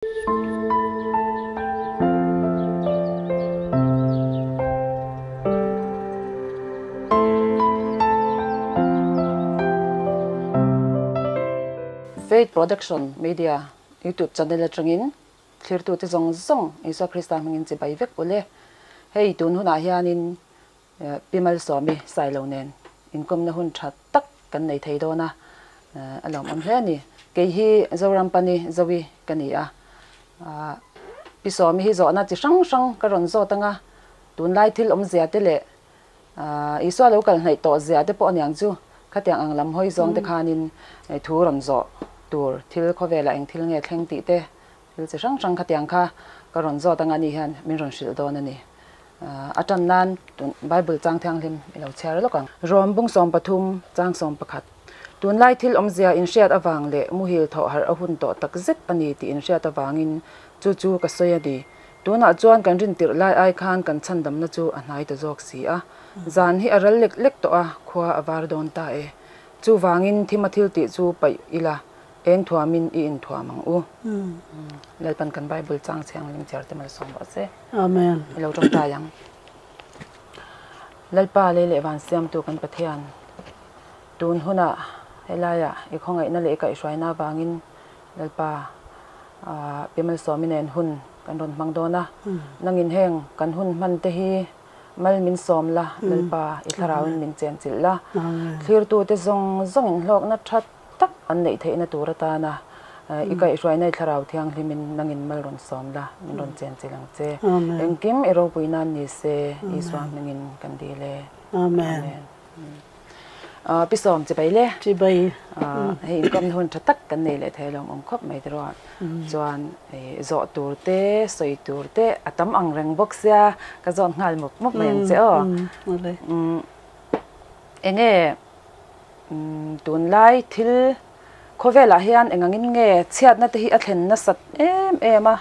Faith Production Media YouTube channel atangin thlirtute zawng zawng Isua Krista hmingin chibai vek ule. Hei tun hunah hianin Pi Malsawmi Sailo nen inkawmna hun tha tak kan nei thei dawn a, a lawmawm hle a ni. Kei hi Zoram Pani Zoe ka ni a, Pi Sawmi hi zawhna chi hrang hrang ka rawn zawt ang a, tunlai thil awmzia te leh Isua lo kal hnaih tawh zia te pawh aniang chu khatiang ang lam hawi zawng te khanin thu rawn zawh tur thil khawvelah eng thil nge thleng tih te thil chi hrang hrang khatiang kha ka rawn zawt ang a ni hian min rawn hrilh dawn a ni. A tan nan Bible chang thianghlim i lo chhiar lawk ang. Rom bung 13 chang 11 Tunlai thil awmzia inhriat avang leh muhil thawh harh a hun tawh tak zet a ni tih inhriat avangin chu chu ka sawi a ni. Tunah chuan kan rintirh lai ai khan kan chhandamna chu a hnai ta zawk si a. Zan hi a ral lek lek tawh a, khua a var dawn ta e. Chuvangin thima thil tih chu paih ila, eng thuamin i inthuam ang u. Lalpan kan Bible chang thianghlim chhiar te malsawm rawh se. Amen. I lo tawngtai ang. Lalpa lei leh van siamtu kan Pathian, tun hunah helaiah i khawngaihna leh i kaihhruaina avangin Lalpa Pi Malsawmi nen hun kan rawn hmang dawn a. Nangin heng kan hun hman te hi mal min sawm la, Lalpa i thlarauin min chenchilh la. Thlirtute zawng zawngin hlawkna that tak an neih theihna tur atana i kaihhruaina i thlarau thianghlimin nangin mal rawn sawm la, min rawn chenchilh ang che. Engkim i ropui nan ni se, Isua hmingin kan dil e. Amen. Pi Sawm, chibai le. Chibai. Hei inkawmna hun tha tak kan nei leh thei alawm awm khawp mai tiraw. Chuan zawh tur te, sawi tur te a tam ang reng bawk sia, ka zawt nghal mawp mawp mai ang che aw. Enge Tunlai thil khawvelah hian eng angin nge chhiatna te hi a thlen nasat em em a,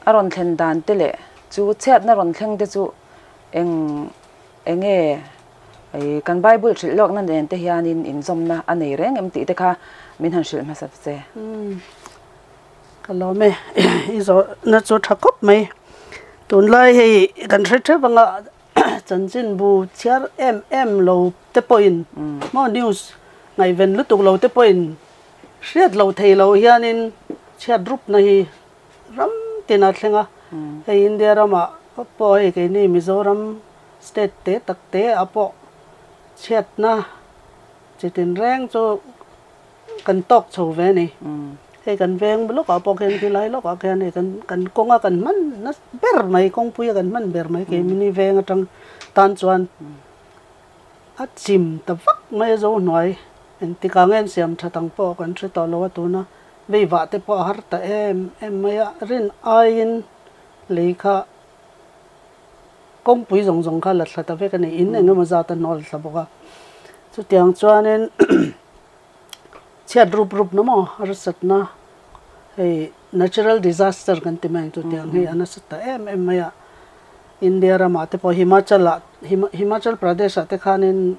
a rawn thlen dan te leh chu chhiatna rawn thleng te chu eng eng nge kan Bible hrilh lawkna nen te hianin inzawmna a nei reng em tih te kha min han hrilh hmasa ta che. Ka lawm e, i zawhna chu tha khawp mai. Tunlai hei kan hre theuh anga Chanchinbu chhiar em em lo te pawhin maw news ngaihven lutuk lo te pawhin hriat lo thei lo hianin chhiat rupna hi ram tin a thleng a. Hei India ramah pawh hei keini Mizoram state te tak te ah pawh chhiatna chi tinreng chu kan tawk chho ve a ni. Hei kan veng lawkah pawh khian khilai lawkah khian hei kan kan kawnga kan hman na ber mai kawngpuia kan hman ber mai keimahni veng atang tan chuan a chim ta vak mai a zo hnuai engtikah nge an siam that ang pawh kan hre tawh lo a tuna vei vah te pawh a har ta em em mai a rin aiin lei kha kawngpui zawng zawng kha la thla ta vek a ni in eng emaw zat a hnawl thla bawk a chutiang chuanin Chhiat rup rup na maw harsatna hei natural disaster kan ti mai ang chu tiang hi a nasa ta em em mai a India ramah te pawh Himachal ah Himachal Pradesh ah te khanin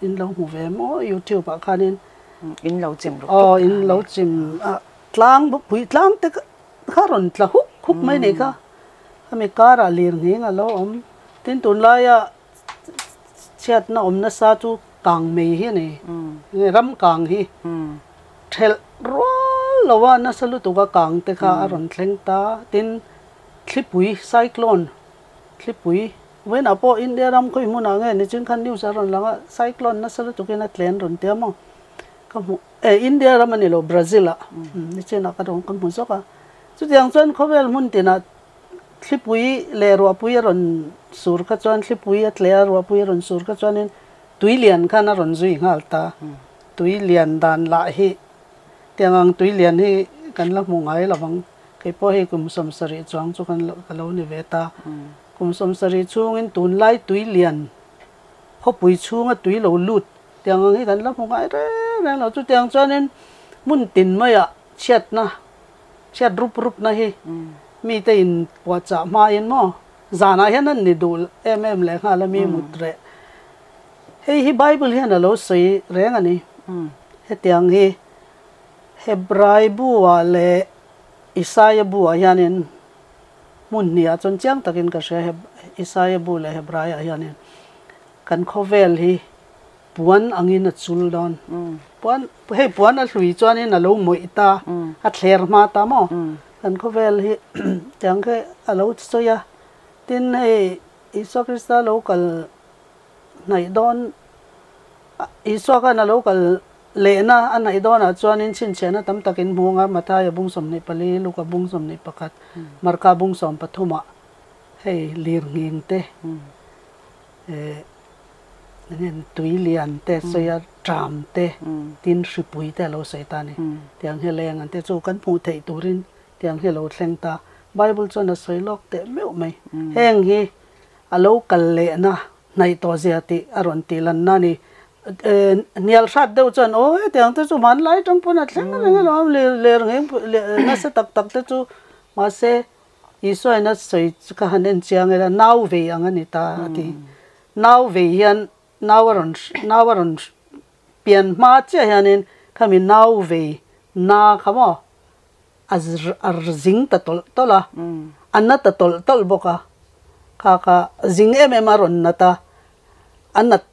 in lo hmu ve maw YouTube ah khanin in lo chim rup aw in lo chim a tlang pui tlang te kha rawn tla huk huk mai nei kha khami karah lir nghing a lo awm tin tunlaia Chhiatna awm nasa chu kang mei hi a ni. Ram kang hi thelh rual lo a nasa lutuk a kang te kha a rawn thleng ta. Tin, thlipui, cyclone, thlipui vawiinah pawh India ram khawi hmunah nge nichin khan news a rawn lang a, cyclone nasa lutukin a tlen rawn tia maw ka hmuh eh India ram a ni lo Brazil ah nichinah ka rawn ka hmu zawk a. Chutiang chuan khawvel hmun tinah Thlipui leh ruahpui a rawn sur kha chuan thlipui a tle a, ruahpui a rawn sur kha chuanin tui lian khan a rawn zui nghal ta. Tui lian dan lah hi tiang ang tui lian hi kan la hmu ngai lo vang. Kei pawh hei kum 70 chuang chu kan ka lo ni ve ta. Kum 70 chhungin tunlai tui lian khawpui chhunga tui lo lut tiang ang hi kan la hmu ngai reng reng lo. Chutiang chuanin hmun tin maiah chhiatna Chhiat rup rup na hi mite in puahchah hmain maw zanah hian an ni duh em em leh nghal a mi mut reh. Hei hi Bible hian a lo sawi reng a ni. Hetiang hi Hebrai bu ah leh Isaia bu ah hianin hmun hnih ah chuan chiang takin ka hria Isaia bu leh Hebrai ah hianin kan khawvel hi puan angin a chul dawn. Puan hei puan a hlui chuanin a lo mawih ta a thler hma ta maw kan khawvel hi tiang kha a lo sawi a tin hei Isua Krista lo kal hnaih dawn Isua khan a lo kal lehna a hnaih dawnah chuanin chhinchhiahna tam takin hmu anga Mathaia bung 24, Luka bung 21, Marka bung 13 ah hei lir nghing te eh eng tui lian te sawi a ṭam te tin hripui te a lo sawi ta a ni. Tiang hi leng an te chu kan hmuh theih turin tiang hi a lo thleng ta. Bible chuan a sawi lawk teh meuh mai. Heng hi a lo kal lehna hnaih tawh zia tih a rawn tih lanna a ni. Hnial hrat deuh chuan aw hetiang te chu hmanlai atang pawn a thleng reng alawm ler ngheng nasa tak tak te chu mahse Isua in a sawi chu ka han en chiang ila nau vei ang a ni ta a ti. Nau vei hian nau a rawn nau a rawn pian hma chiah hianin khami nau vei na kha maw a a zing ta tawlh tawlh a, a na ta tawlh tawlh bawk a, kha kha zing em em a rawn nat a, a nat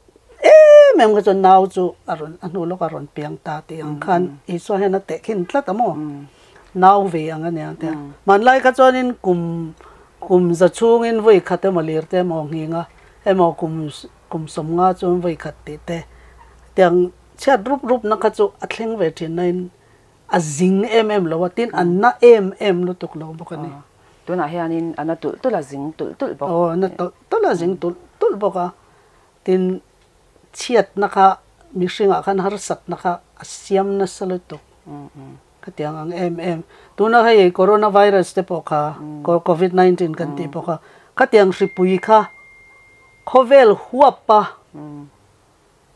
em em kha chuan nau chu a rawn a hnu lawk a rawn piang ta tih ang khan Isua hian a tehkhin tlat a maw, nau ve ang a nia tia. Hmanlai kha chuanin kum kum za chhungin vawi khat emaw lir te emaw nghing a emaw kum kum 50 chuan vawi khat tih te tiang chhiat rup rup na kha chu a thleng ve thin nain A zing em em lo a, tin a na em em lutuk lo bawk a ni. Tunah hianin a na tulh tulh a, zing tulh tulh bawk. Aw, a na tulh tulh a, zing tulh tulh bawk a. Tin, chhiatna kha mihringah khan harsatna kha a siam nasa lutuk. Khatiang ang em em. Tuna hei coronavirus te pawh kha, covid 19 kan tih pawh kha, khatiang hripui kha khawvel huapa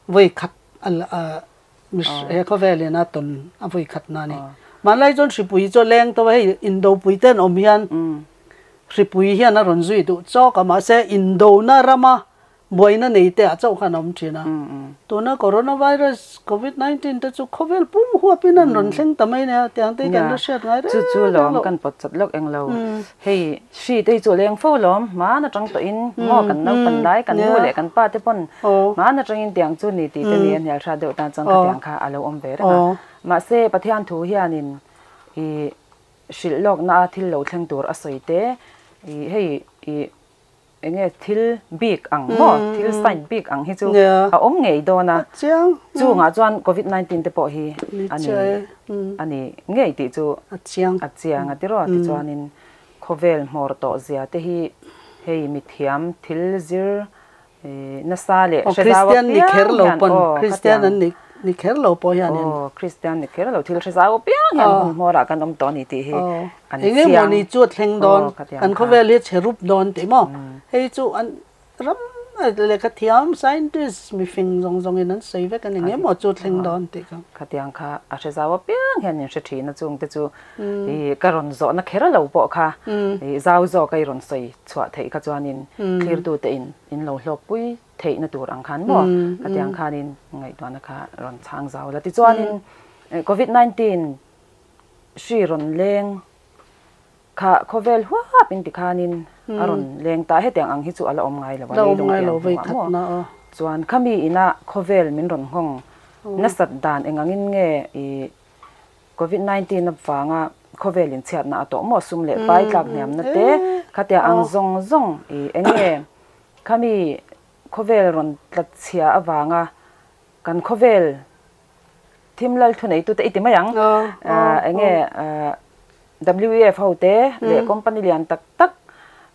Vawi khat a he khawvel in a tawn a vawi khat na a ni. Hmanlai chuan hripui chu a leng tawh a, hei indopui te an awm hian hripui hian a rawn zui duh chawk a, mahse indona rama buaina nei te ah chauh khan a awm thin a. Tuna coronavirus covid 19 te chu khawvel pum huapin an rawn thleng ta mai nia, tiang te hi kan la hriat ngai reng reng lo. Chu chu lawm kan pawt chawt lawk eng lo. Hei hri te hi chu a leng fo lawm, hmaan atang tawhin maw kan naupan lai kan nu leh kan pa te pawn hmaan atangin tiang chu ni tih te ni a hnial hrat deuh tan chuan khatiang kha a lo awm ve reng a. Mahse Pathian thu hianin ih hrilh lawkna a thil lo thleng tur a sawi te ih hei ih Eng nge thil bik ang maw, thil sign bik ang hi chu a awm ngei dawn a. Chungah chuan covid 19 te pawh hi a ni a ni ngei tih chu a chiang a tiraw. Tichuanin khawvel hmawr tawh zia te hi hei mithiam thil zir nasa leh hre zau apiang hian aw khatiang Ni kher lo pawh hianin. Aw, Kristian ni kher lo thil hre zau apiang hian hun hmawrah kan awm tawh a ni tih hi an chiang. Eng emaw ni chu a thleng dawn, kan khawvel hi a chhe rup dawn tih maw? Hei chu an ram lehkha thiam, scientist, mifing zawng zawngin an sawi vek a ni. Eng emaw chu a thleng dawn tih kha. Khatiang kha a hre zau apiang hian min hre thin a, chungte chu ka rawn zawhna kher lo pawh kha zau zawka i rawn sawi chhuah theih kha chuanin thlirtute in in lo hlawkpui theihna tur ang khan maw khatiang khanin ngaihtuahna kha rawn chhang zau la. Tichuanin covid 19 hri rawn leng kha khawvel huap in ti khanin a rawn leng ta hetiang ang hi chu a la awm ngai lo a leilung pian hnuah maw chuan khami ina khawvel min rawn nghawng nasat dan engangin nge i Covid 19 avanga khawvel inchhiatna a tawh maw sum leh pai tlak hniamna te khatia ang zawng zawng i eng nge khami khawvel rawn tlat chhia avanga kan khawvel thim lal thu neitute i ti mai ang eng nge WEF ho te leh company lian tak tak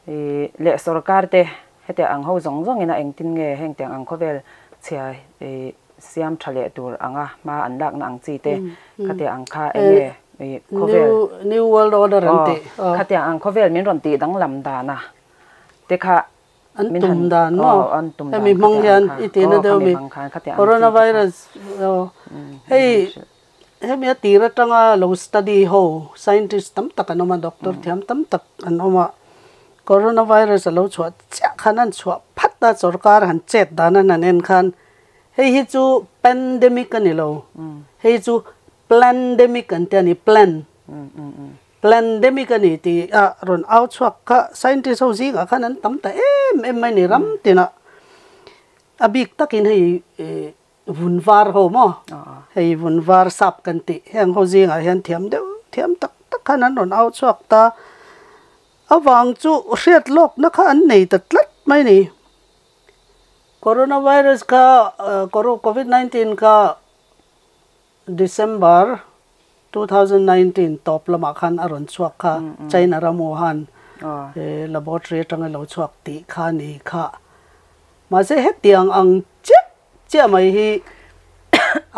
i leh sorkar te Hetiang ang ho zawng zawngin a engtin nge hengtiang ang khawvel chhia i siam tha leh tur anga hma an lakna ang chi te khatiang ang kha eng nge i khawvel New World Order an tih aw khatiang ang khawvel min rawn tih danglam dana te kha an tum dan maw an tum dan hemi hmang hian i tihna deuh mi coronavirus aw hei hemi a tir atanga lo study ho scientist tam tak an awm a doctor thiam tam tak an awm a. Coronavirus a lo chhuah chiah khan an chhuah phat a, sorkar han chet dan an han en khan hei hi chu pandemic a ni lo, hei chu plandemic an ti a ni, plan. Plandemic a ni tih a rawn au chhuak kha scientist ho zingah khan an tam ta em em mai ni ram tinah a bik takin hei vun var ho maw hei vun var sap kan tih heng ho zingah hian thiam deuh thiam tak tak khan an rawn au chhuak ta avang chu hriat lawkna kha an nei ta tlat mai ni. Coronavirus kha covid 19 kha December 2019 tawp lamah khan a rawn chhuak kha China ram Wuhan laboratory atanga lo chhuak tih kha ni kha. Mahse hetiang ang chiah chiah mai hi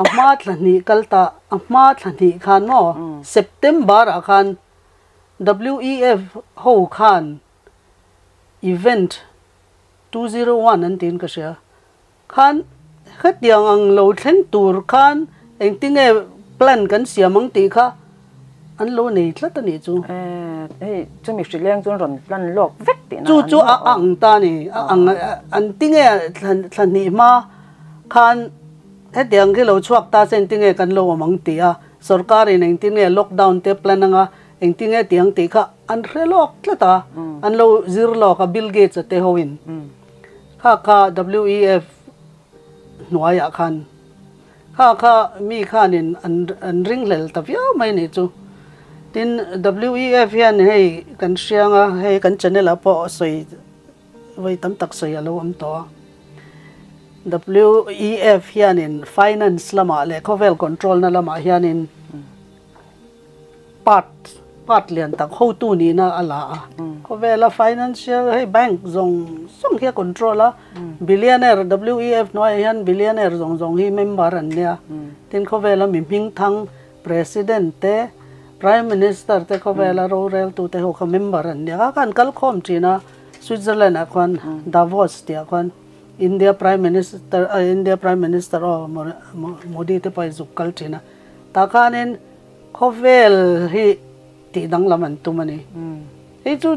a hma thla hnih kal ta a hma thla hnih khan maw September ah khan WEF ho khan event 201 an tiin ka hria. Khan hetiang ang lo thleng tur khan engtinge plan kan siam ang tih kha an lo nei tlat a nih chu. Hei chumi hri leng chuan rawn plan lawk vek tihna Chu chu a ang ta a ni, a ang an tinge thla hnih hma khan hetiang khi lo chhuak ta se engtinge kan lo awm ang tih a, sorkarin engtinge lockdown te plan anga engtinge tih ang tih kha an hre lawk tlat a, an lo zir lawk a Bill Gates a te hoin. Kha kha WEF hnuaiah khan kha kha mi khanin an an ringhlel ta viau mai nih chu. Tin, WEF hian hei kan hriang a, hei kan channel ah pawh sawi vawi tam tak sawi a lo awm tawh a. WEF hianin finance lamah leh khawvel control na lamah hianin Part part lian tak hotu nihna a la a. Khawvela financial hei bank zawng zawng hi a control a. Billionaire WEF hnuaiah hian billionaire zawng zawng hi member an nia. Tin khawvela mi hming thang president te, prime minister te khawvela roreltu te ho kha member an nia. Kha khan kal khawm thin a Switzerland ah khuan Davos tih ah khuan India prime minister India prime minister aw Modi te pawh hi zuk kal thin a. Tah khanin Khawvel hi tih danglam an tum a ni. Hei chu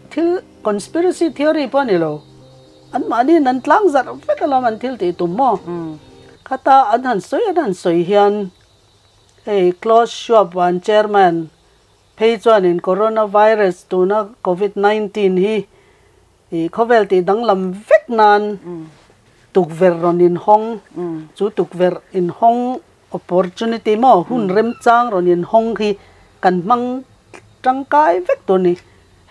thil conspiracy theory pawh a ni lo. Anmahniin an tlang zarh vek alawm an thil tih tum maw? Khata an han sawi an han sawi hian hei Klaus Schwab an chairman phei chuanin coronavirus tuna covid 19 hi I khawvel tih danglam vek nan tukverh rawn inhawng, chu tukverh inhawng opportunity maw hun remchang rawn inhawng hi kan hmang tangkai vek tur ni.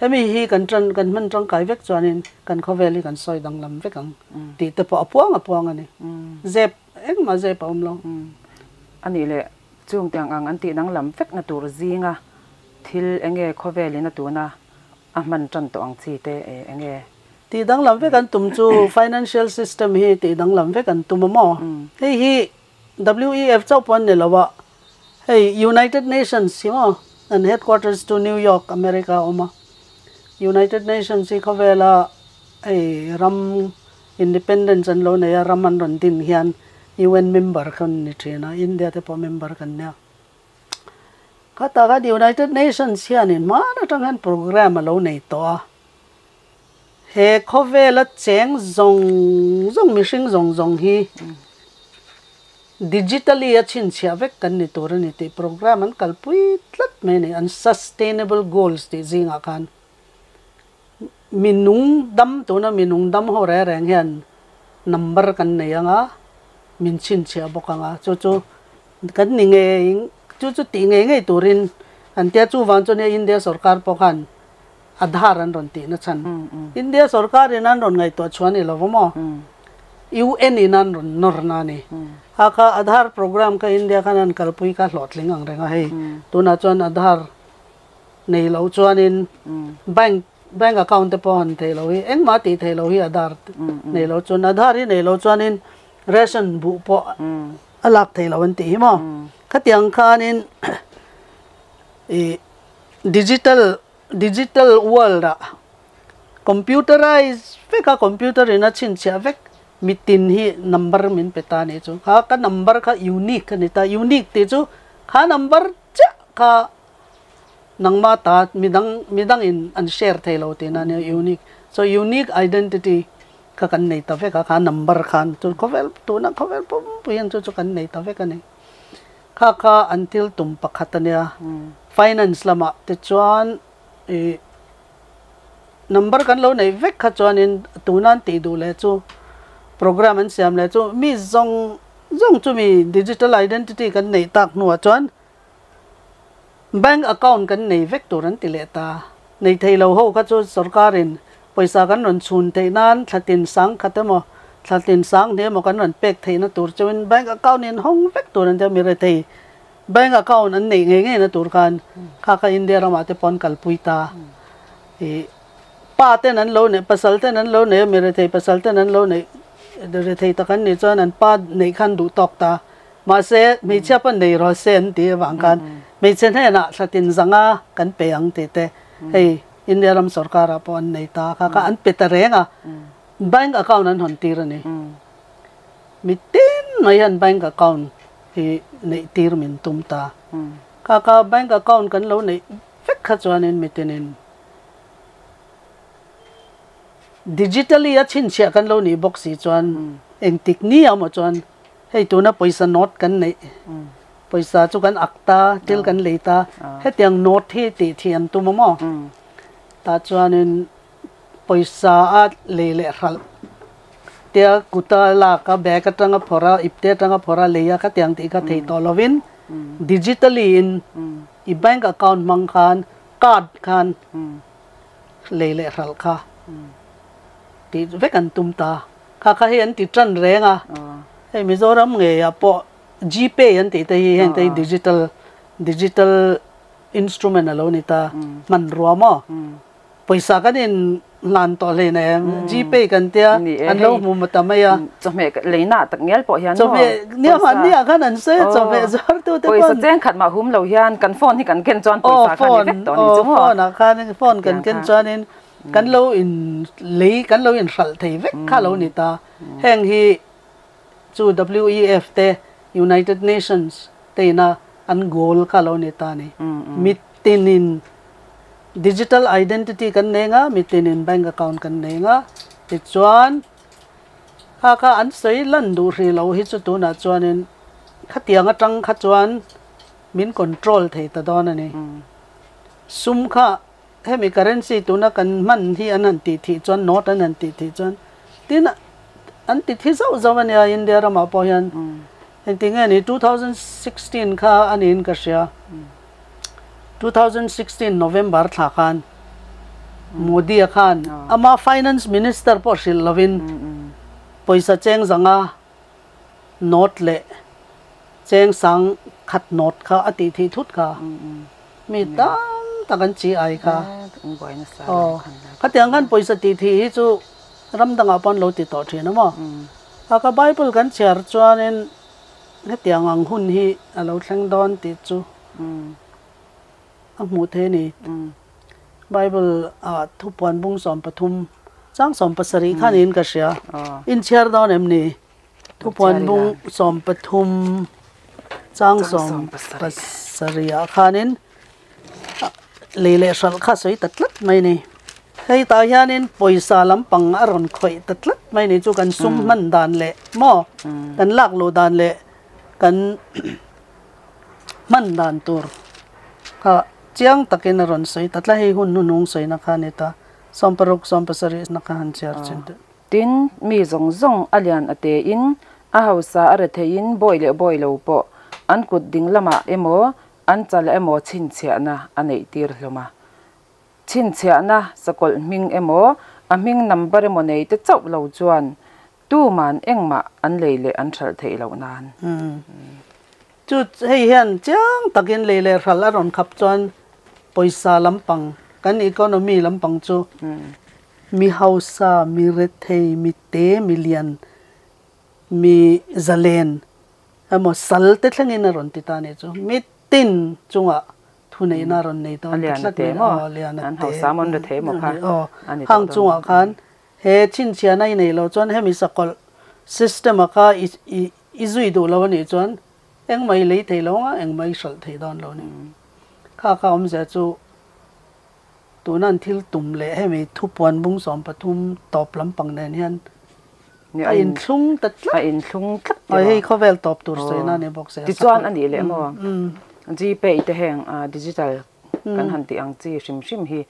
Hemi hi kan tan kan hman tangkai vek chuanin kan khawvel hi kan sawi danglam vek ang tih te pawh a puang a puang a ni. Zep engmah zep a awm lo. A nih leh chung tiang ang an tih danglam vekna tur zinga thil enge khawvelin a tuna A hman tan tawh ang chi te e enge? Tih danglam vek an tum chu financial system hi tih danglam vek an tum a maw? Hei hi WEF chauh pawh an ni lo a, hei United Nations hi maw an headquarters chu New York, America a awm a. United Nations hi khawvela hei ram independence an lo nei a, ram an rawn din hian UN member kha an ni thin a, India te pawh member kan nia. Khatah khan United Nations hianin hmaan atang hian program a lo nei tawh a. He khawvela cheng zawng zawng mihring zawng zawng hi digitally a chhinchhiah vek kan ni tur a ni tih program an kalpui tlat mai a ni. An sustainable goals tih zingah khan minung dam tuna minung dam ho reng reng hian number kan nei ang a, min chhinchhiah bawk ang a, chu chu Kan ni ngei, chu chu tih ngei ngei turin an tia, chuvang chu nia India sorkar pawh khan Aadhaar an rawn tihna chhan. India sorkarin an rawn ngaihtuah chhuah a ni lo va maw? UN in an rawn nawr na a ni. A kha Aadhaar program kha India khan an kalpui kha hlawhtling ang reng a hei. Tunah chuan Aadhaar nei loh chuanin bank bank account te pawh han theih loh hi, engmah tih theih loh hi Aadhaar nei loh chuan. Aadhaar hi nei loh chuanin ration buh pawh a lak thei lo an tih hi maw? Khatiang khanin ih digital digital world ah computerize vek a computer in a chhinchhiah vek mitin hi number min pe ta nih chu kha ka number kha unique a ni ta unique tih chu kha number chiah kha nangma ta midang midang in an share thei lo tihna a nia unique so unique identity Kha kan nei ta vek a, kha number khan chu khawvel tuna khawvel pum pui hian chu chu kan nei ta vek a ni. Kha kha an thil tum pakhat a nia. Finance lamah te chuan ih number kan lo neih vek kha chuanin tuna an tih duh leh chu program an siam leh chu mi zawng zawng chumi digital identity kan neih tak hnuah chuan Bank account kan nei vek tur an ti leh ta. Nei thei lo ho kha chu sorkarin pawisa kan rawn chhun theih nan thla tin sang khat emaw, thla tin sang hnih emaw kan rawn pek theihna tur chuin bank account in hawng vek tur an ti a, mi rethei bank account an neih ngei ngeina tur khan kha kha India ramah te pawh an kalpui ta. Ih pa ten an lo neih, pasal ten an lo neih a, mi rethei pasal ten an lo neih rethei tak an nih chuan an pa neih khan duh tawk ta. Mahse, hmeichhia pawn nei rawh se an tih avang khan hmeichhe hnenah thlatin zanga kan pe ang tih te hei India ram sorkarah pawh an nei ta kha kha an pe ta reng a, bank account an hawn tir a ni. Mi tin mai hian bank account hi neih tir min tum ta. Kha kha bank account kan lo neih vek kha chuanin mi tinin digitally a chhinchhiah kan lo nih bawk si chuan engtik ni a maw chuan Hei tuna pawisa note kan neih, pawisa chu kan ak ta, thil kan lei ta, hetiang note hi tih thih an tum a maw? Tah chuanin pawisa a lei leh hralh tia kuta lak a, bag atanga phawrh a, ipte atanga phawrh a lei a khatiang tih kha thei tawh lovin digitally in i bank account hmang khan card khan lei leh hralh kha tih vek an tum ta. Kha kha hi an ti tan reng a, hei Mizoram ngeiah pawh Gpay an tih te hi heng te hi digital digital instrument a lo ni ta, hmanrua maw? Pawisa kan in hlan tawh hlei nei em? Gpay kan tia an lo hmu maw ta mai a. Chawhmeh leina tak ngial pawh hian maw? Chawhmeh nia mahni ah khan an sawi a chawhmeh zuar tu te pawn. Pawisa cheng khat mah hum lo hian kan phone hi kan ken chuan pawisa kha ni vek tawh a ni chu maw? Phone ah khan phone kan ken chuanin Kan lo in lei, kan lo in hralh thei vek kha lo ni ta. Heng hi chu WEF te, United Nations te ina an goal kha lo ni ta ni. Mitinin digital identity kan nei nga, mitinin bank account kan nei nga. Tichuan kha kha an sawi lan duh hrih lo hi chu tunah chuanin khatiang atang kha chuan min control thei ta dawn a ni. Sum kha Hemi currency tuna kan hman hi an han tih thih chuan note an han tih thih chuan tin an ti thi zauh zauh a nia India ramah pawh hian engti nge ni 2016 kha a niin ka hria 2016 November thla khan Modi a khan ama finance minister pawh hrilh lovin pawisa cheng zanga note leh cheng sang khat note kha a tih thih thut kha mi tam tak an chi ai kha aw khatiang khan pawisa tih thih hi chu ram dangah pawh an lo ti tawh thin a maw a ka bible kan chhiar chuanin hetiang ang hun hi a lo thleng dawn tih chu a hmuh theih a ni. Bible ah thupuan bung 13 chang 17 khan in ka hria. In chhiar dawn em ni? Thupuan bung 13 chang 17 ah khanin lei leh hralh kha sawi ta tlat mai ni. Hei tah hianin pawisa lampang a rawn khawih ta tlat mai ni chu kan sum hman dan leh maw kan lak luh dan leh kan hman dan tur kha chiang takin a rawn sawi ta tlat hei hun hnuhnung sawina kha a ni ta 16 17 na kha han chhiar chin teh. Tin, mi zawng zawng a lian a tein, a hausa a re theiin bawi leh bawi lo pawh an kut ding lamah emaw an chal emaw chhinchhiahna a neih tir hlawm a. Chhinchhiahna sakawlh hming emaw a hming number emaw nei te chauh lo chuan Tuman engmah an lei leh an hralh theih loh nan. Chu hei hian chiang takin lei leh hralh a rawn khap chuan pawisa lampang, kan economy lampang chu mi hausa, mi rethei, mi te, mi lian, mi zalen emaw sal te thlengin a rawn ti ta a nih chu. Mi tin chungah thuneihna a rawn nei dawn ta tlat mai a. A lian a te maw? Hang chungah khan He chhinchhiahna i neih loh chuan hemi sakawlh system a kha i i zui duh lo a nih chuan engmah i lei thei lo ang a, engmah i hralh thei dawn lo a ni. Kha kha awmzia chu tuna an thil tum leh hemi thupuan bung 13 tawp lampang nen hian a inthlung ta tlat. A inthlung tlat Oi hei khawvel tawp tur sawina ni bawk sia. Tichuan a nih leh maw? Gpay te heng digital kan han tih ang chi hrim hrim hi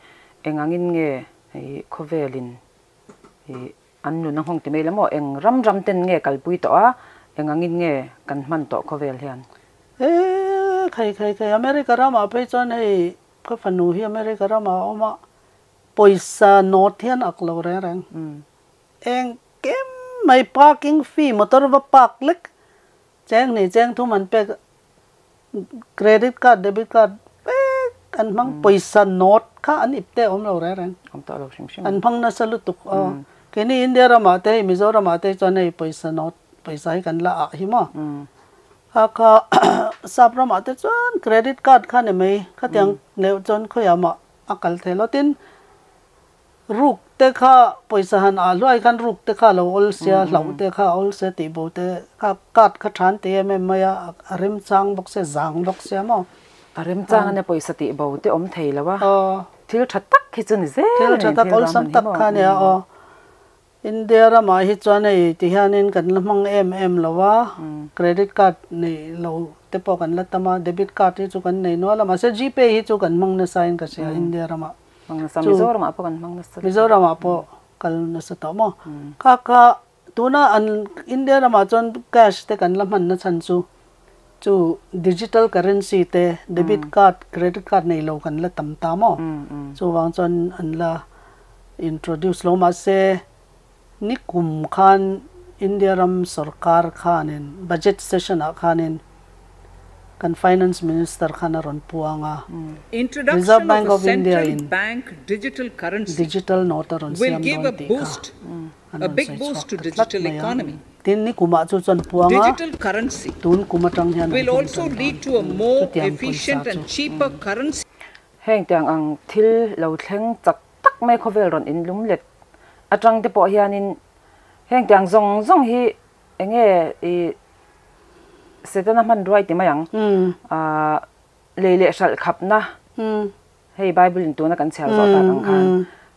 eng angin nge khawvelin an nun a nghawng ti mai la maw? Eng ram ram ten nge kalpui tawh a, eng angin nge kan hman tawh khawvel hian? E khai khai khai America ramah phei chuan hei ka fanu hi America ramah a awm a, pawisa note hian ak lo reng reng. Eng kem mai parking fee motor va park lek cheng hnih cheng thum an pek credit card debit card vek an hmang pawisa note kha an ip te a awm lo reng reng an hmang nasa lutuk aw keini India ramah te hei Mizoramah te chuan hei pawisa note pawisa hi kan la ah hi maw kha kha sap ramah te chuan credit card kha ni mai khatiang leh chuan khawiah mah a kal thei lo tin Ruk te kha pawisa han ah hluai khan ruk te kha a lo awl sia, hlauh te kha a awl sia tih bo te kha card kha than teh em em mai a, a remchang bawk sia, zang bawk sia maw. A remchang ania pawisa tih bo te awm thei lo a, thil tha tak hi chu ni zel a ni, thil tha tak awlsam tak kha ania aw. India ramah hi chuan hei ti hianin kan la hmang em em lo a, credit card nei lo te pawh kan la tam a, debit card hi chu kan nei nual a, mahse Gpay hi chu kan hmang nasa in ka hria India ramah. Hmang nasa, Mizoramah pawh kan hmang nasa. Mizoramah pawh kal nasa tawh maw? Kha kha tuna an India ramah chuan cash te kan la hman na chhan chu chu digital currency te debit card credit card nei lo kan la tam ta maw? Chuvang chuan an la introduce lo mahse ni kum khan India ram sorkar khanin budget session ah khanin kan finance minister khan a rawn puang a, Introduction Reserve of Bank a of India central in bank digital currency digital note a rawn will siam give dawn a tih kha boost, an a rawn big sawi boost chhuak to ta tlat digital mai a. economy. Tin ni kumah chu chuan puang a, Digital currency tun kum atang hian an will hmang also tan dawn lead to a more chutiang pawisa efficient chu. and cheaper currency. Heng tiang ang thil lo thleng chak tak mai khawvel rawn inlum let atang te pawh hianin heng tiang zawng zawng hi eng nge i Setana hmanruai ti mai ang ah lei leh hralh khapna hei Bible in tuna kan chhiar zawh tak ang khan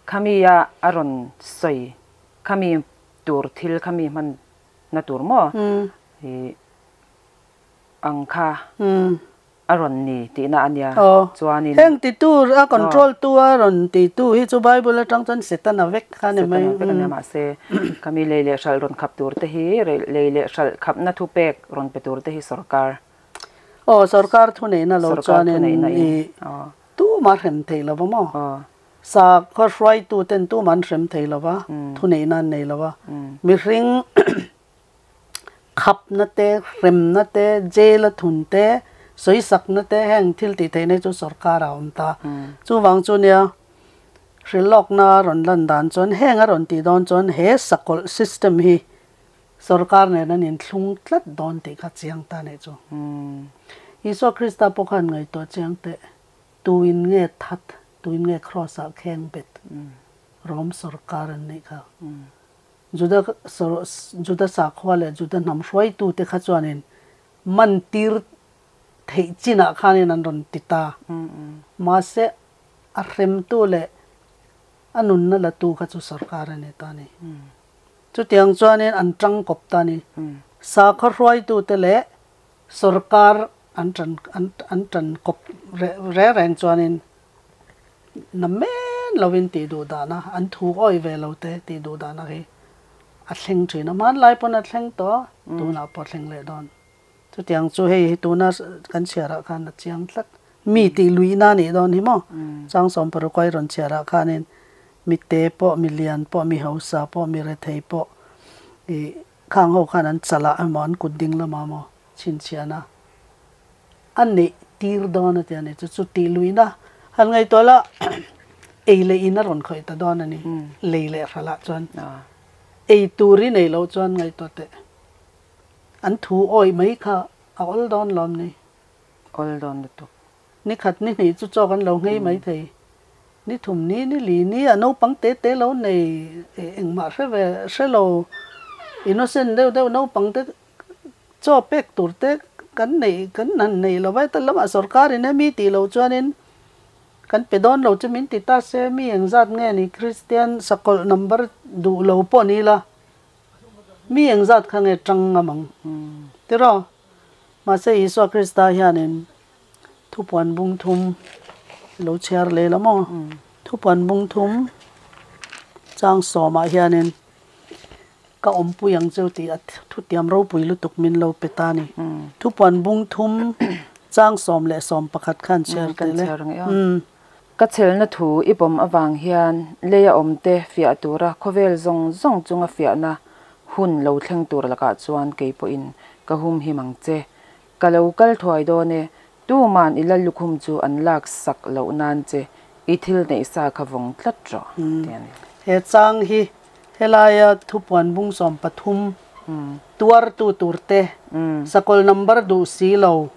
khami a a rawn sawi khami tur thil khami hmanna tur maw i ang kha a rawn ni tihna a nia. Aw. Chuanin. Heng titu a control tu a rawn titu hi chu Bible atang chuan Setana vek kha a ni mai. Setana vek a nia mahse khami lei leh hralh rawn khap tur te hi lei leh hralh khapna thu pek rawn pe tur te hi sorkar. Aw sorkar thu neihna lo Sorkar thu chuanin neihna in. I Aw. tumah hrem thei lo va maw? Aw. Sakhaw hruaitu ten tumah an hrem thei lo va, thu neihna an nei lo va. Mihring Khapna te, hremna te, jail a thun te, sawisakna te heng thil tih theihna hi chu sorkar ah a awm ta. Chuvang chu nia hrilhlawkna a rawn lan dan chuan heng a rawn tih dawn chuan he sakawlh system hi sorkar nen an inthlung tlat dawn tih kha chiang ta nih chu. Isua Krista pawh khan ngaihtuah chiang teh, tuin nge that, tuin nge cross ah kheng bet Rom sorkar an nih kha. Juda Juda sakhua leh Juda hnam hruaitute kha chuanin mantir theih chinah khanin an rawn ti ta. Mahse, a hremtu leh a nunna latu kha chu sorkar a ni ta a ni. Chutiang chuanin an tangkawp ta a ni. Sakhaw hruaitute leh sorkar an tan an tankawp reng reng chuanin Na men lovin tih duh dahna, an thu awi ve lo te tih duh dahna hi a thleng thin a, hmanlai pawn a thleng tawh a, tunah pawh a thleng leh dawn. Chutiang chu hei hi tuna kan chhiarah khan a chiang tlat. Mi tih luihna a nih dawn hi maw? Changsawm Paraguay rawn chhiarah khanin mi te pawh, mi lian pawh, mi hausa pawh, mi rethei pawh ih khang ho khan an chalah emaw an kut ding lamah emaw chhinchhiahna a neih tir dawn a ti a ni. Chu chu tih luihna han ngaihtuah la ei leh in a rawn khawih ta dawn a ni. Lei leh hralah chuan ei tur i nei loh chuan ngaihtuah teh. An thu awih mai kha a awl dawn lawm ni. Awl dawn lutuk. Ni khat ni hnih chu chaw kan lo nghei mai thei. Ni thum ni ni li ni a naupang te te lo nei engmah hre ve hre lo innocent deuh deuh naupang te Chaw pek tur te kan neih kan han nei lo va, heta lamah sorkar in hemi tih loh chuanin kan pe dawn lo chu min ti ta se, mi engzat nge ni Kristian sakawlh number duh lo pawh ni la, Mi engzat kha nge tang ngam ang tiraw? Mahse Isua Krista hianin thupuan bung thum lo chhiar leh la maw? Thupuan bung thum chang sawmah hianin ka awmpui ang cheu tih a thutiam ropui lutuk min lo pe ta a ni. Thupuan bung thum chang 11 khan chhiar teh le. Ka chhelna thu i pawm avang hian leia awmte fiah tura khawvel zawng zawng chunga fiahna hun lo thleng tur lakah chuan kei pawhin ka humhim ang che. Ka lo kal thuai dawn e, tuman i lal lukhum chu an lak sak loh nan che i thil neih sa kha vawng tlat rawh, ti a ni. He chang hi helaia thupuan bung 13 tuartu turte sakawlh number duh si lo,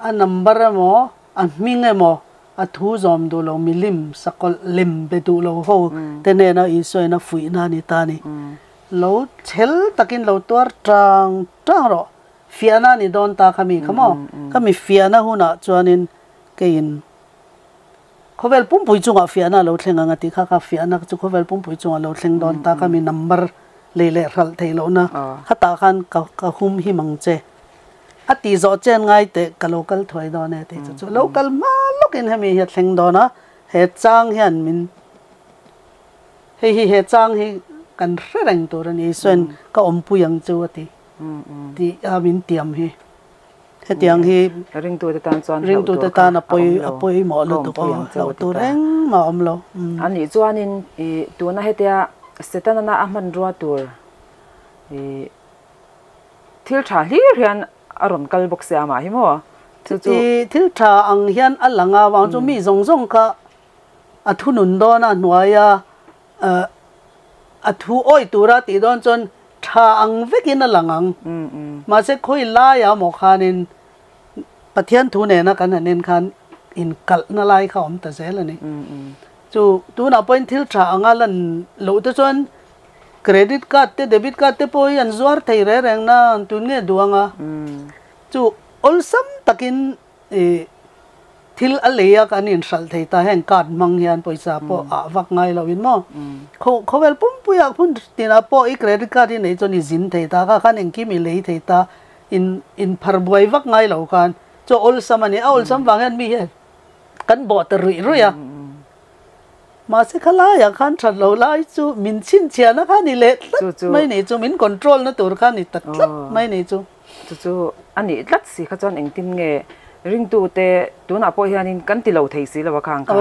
a number emaw A hming emaw, a thu zawm duh lo milim, sakawlh lem be duh lo ho te nena Isuain a fuihna a ni ta a ni. Lo chhel takin lo tuar tang tang rawh. Fiahna a ni dawn ta kha mi kha maw? Ka mi fiahna hunah chuanin keiin khawvel pumpui chungah fiahna a lo thleng ang a ti kha, kha fiahna chu khawvel pumpui chungah a lo thleng dawn ta kha mi number lei leh hralh theih lohna khatah khan ka hum him ang che. A tih zawh chen ngai teh ka lo kal thuai dawn e tih chu chu lo kal hma lawkin hemi hi a thleng dawn a, he chang hian min hei hi he chang hi kan hre reng tur a ni Isuain ka awmpui ang chu a ti tih a min tiam hi hetiang hi ringtute tan chuan ringtute tan a pawi a pawimawh lutuk aw hlauh tur engmah a awm lo. A nih chuanin i tuna hetia Setana a hmanrua tur i Thil tha hlir hian a rawn kal bawk sia amah hi maw? Chu chu. I thil tha ang hian a lang a, vang chu mi zawng zawng kha a thunun dawn a, hnuaia a thu awih tura tih dawn chuan tha ang vekin a lang ang. Mahse khawi laiah maw khanin Pathian thu nena kan han en khan inkalhna lai kha a awm ta zel a ni. Chu tunah pawhin thil tha anga lan loh te chuan Credit card te debit card te pawh hi an zuar thei reng reng na an tun nge duh anga chu awlsam takin ih thil a lei a kan inhralh thei ta heng card hmang hian pawisa pawh ah vak ngai lo in maw khaw khawvel pumpui ah hmun tinah pawh i credit card hi nei chuan i zin thei ta kha khan engkim i lei thei ta in inphar buai vak ngai lo khan chu awlsam a ni a awlsam vang hian mi hian kan bawh ta ruih ruih a. Mahse kha laiah khan that lo lai chu min chhinchhiahna kha ni leh tlat mai ni chu, min control na tur kha ni ta tlat mai ni chu. Chu chu a nih tlat si kha chuan engtin nge ringtute tunah pawh hianin kan ti lo thei si lo a khang kha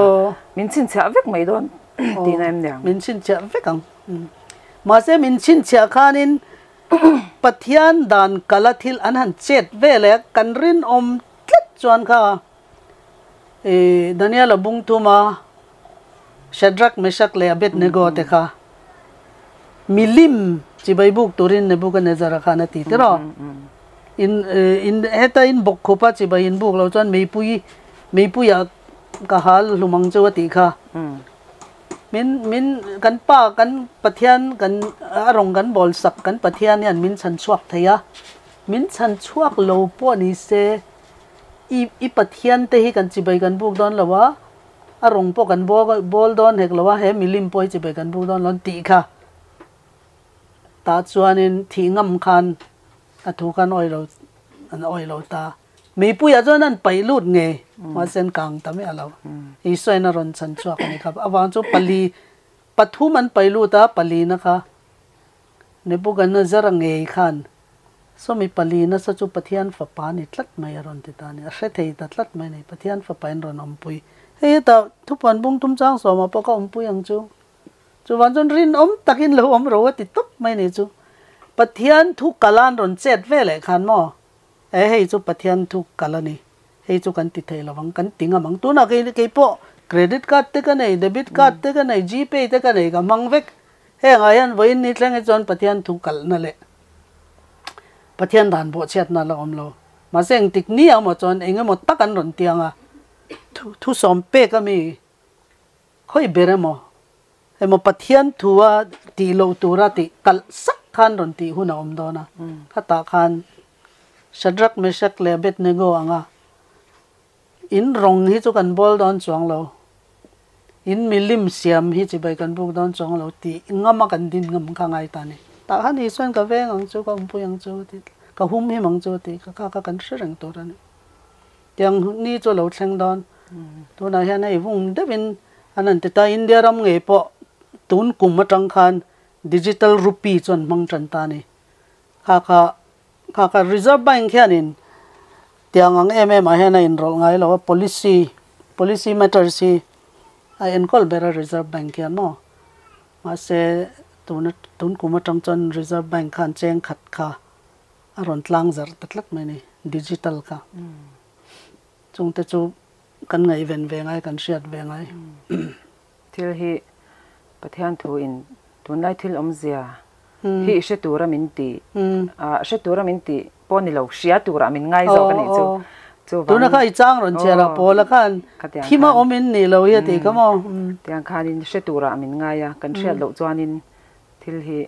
min chhinchhiah vek mai dawn tihna em niang. Min chhinchhiah vek ang. Mahse min chhinchhiah khanin Pathian dan kala thil an han chet vel e, kan rinawm tlat chuan kha I Daniel-a bung thuma Shadrach, Meshach leh Abednego te kha milim chibai buk turin Nebuchadnezzar-a khan a ti tiraw? In in heta in bawk khupa chibai in buk lo chuan meipui meipuiah ka hal hlum ang chu a tih kha. Min min kan pa kan Pathian kan a rawng kan bawl sak kan Pathian hian min chhan chhuak thei a, min chhan chhuak lo pawh ni se I i Pathian te hi kan chibai kan buk dawn lo a, a rawng pawh kan bawl dawn hek lo a, he milim pawh hi chibai kan buk dawn lo an tih kha. Tah chuanin thih ngam khan a thu khan awih lo an awih lo ta. Meipuiah chuan an paih lut ngei, mahse an kang ta miah lo. Isuain a rawn chhan chhuak a ni kha. Avang chu pali pathum an paih lut a, palina kha Nebuchadnezzar-a ngei khan Sawmi pali nasa chu Pathian fapa ni tlat mai a rawn ti ta a ni. A hre thei ta tlat mai a ni. Pathian fapa in rawn awmpui. Hei hetah thupuan bung tum chang sawmah pawh ka awmpui ang chu. Chuvang chuan rinawm takin lo awm ro a ti tawp mai a ni chu. Pathian thu kal a an rawn chet ve leh khan maw? E hei chu Pathian thu kal a ni. Hei chu kan ti thei lo ang, kan ti ngam ang. Tunah kei kei pawh credit card te ka nei, debit card te ka nei, gpay te ka nei ka hmang vek. Hengah hian vawiin ni thleng hi chuan Pathian thu kalhna leh Pathian dan bawhchhiatna la awm lo. Mahse engtik ni ang maw chuan eng emaw tak an rawn tiang a, thu thusawm pek a mi khawi ber emaw, emaw Pathian thua tih loh tura tih kalh sak khan rawn tih hun a awm dawn a, khatah khan Shadrach, Meshach leh Abednego anga in rawng hi chu kan bawl dawn chuang lo, in milim siam hi chibai kan buk dawn chuang lo tih ngama kan din ngam kha ngai ta a ni. Tah khan Isuain ka veng ang chu, ka awmpui ang chu tih, ka hum him ang chu tih kha kha kan hre reng tur a ni. Tiang ni chu a lo thleng dawn. Tunah hian hei vung deuhin an han ti ta, India ram ngei pawh tun kum atang khan digital rupee chu an hmang tan ta a ni. Kha kha kha kha Reserve Bank hianin tiang ang em em ah hian a inrawlh ngai lo a, policy policy matters hi a enkawl ber a Reserve Bank hian maw. Mahse tuna tun kum atang chuan Reserve Bank khan cheng khat kha a rawn tlang zarh ta tlat mai a ni, digital kha. Chungte chu kan ngaihven ve ngai, kan hriat ve ngai. Thil hi Pathian thu in tunlai thil awmzia hi i hre tura min ti, hre tura min ti pawh ni lo, hria tura min ngai zawk a nih chu. Chuvangin Tuna kha i chang rawn chhiar a, Paula khan thim a awm in nih lo hi a ti kha maw? Tiang khanin hre tura min ngai a, kan hriat loh chuanin thil hi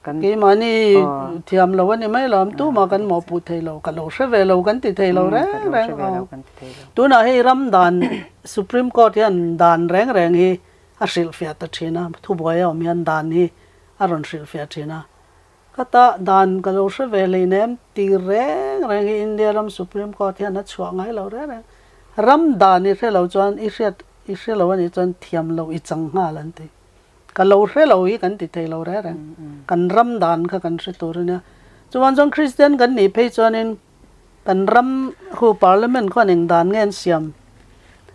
kan Keimahni thiam lo a ni mai lo, am tumah kan mawhpuh thei lo, ka lo hre ve lo kan ti thei lo reng reng aw. Tunah hei ram dan Supreme Court hian dan reng reng hi a hrilhfiah ta thin a, thubuai a awm hian dan hi a rawn hrilhfiah thin a. Khata dan ka lo hre ve hleinem ti reng reng hi India ram Supreme Court hian a chhuah ngai lo reng reng. Ram dan i hre lo chuan i hriat i hre lo a nih chuan thiam lo i chang nghal an ti. Ka lo hre lo hi kan ti thei lo reng reng. Kan ram dan kha kan hre tur a nia. Chuan chuan Kristian kan nih phei chuanin kan ram khu Parliament khuan eng dan nge an siam?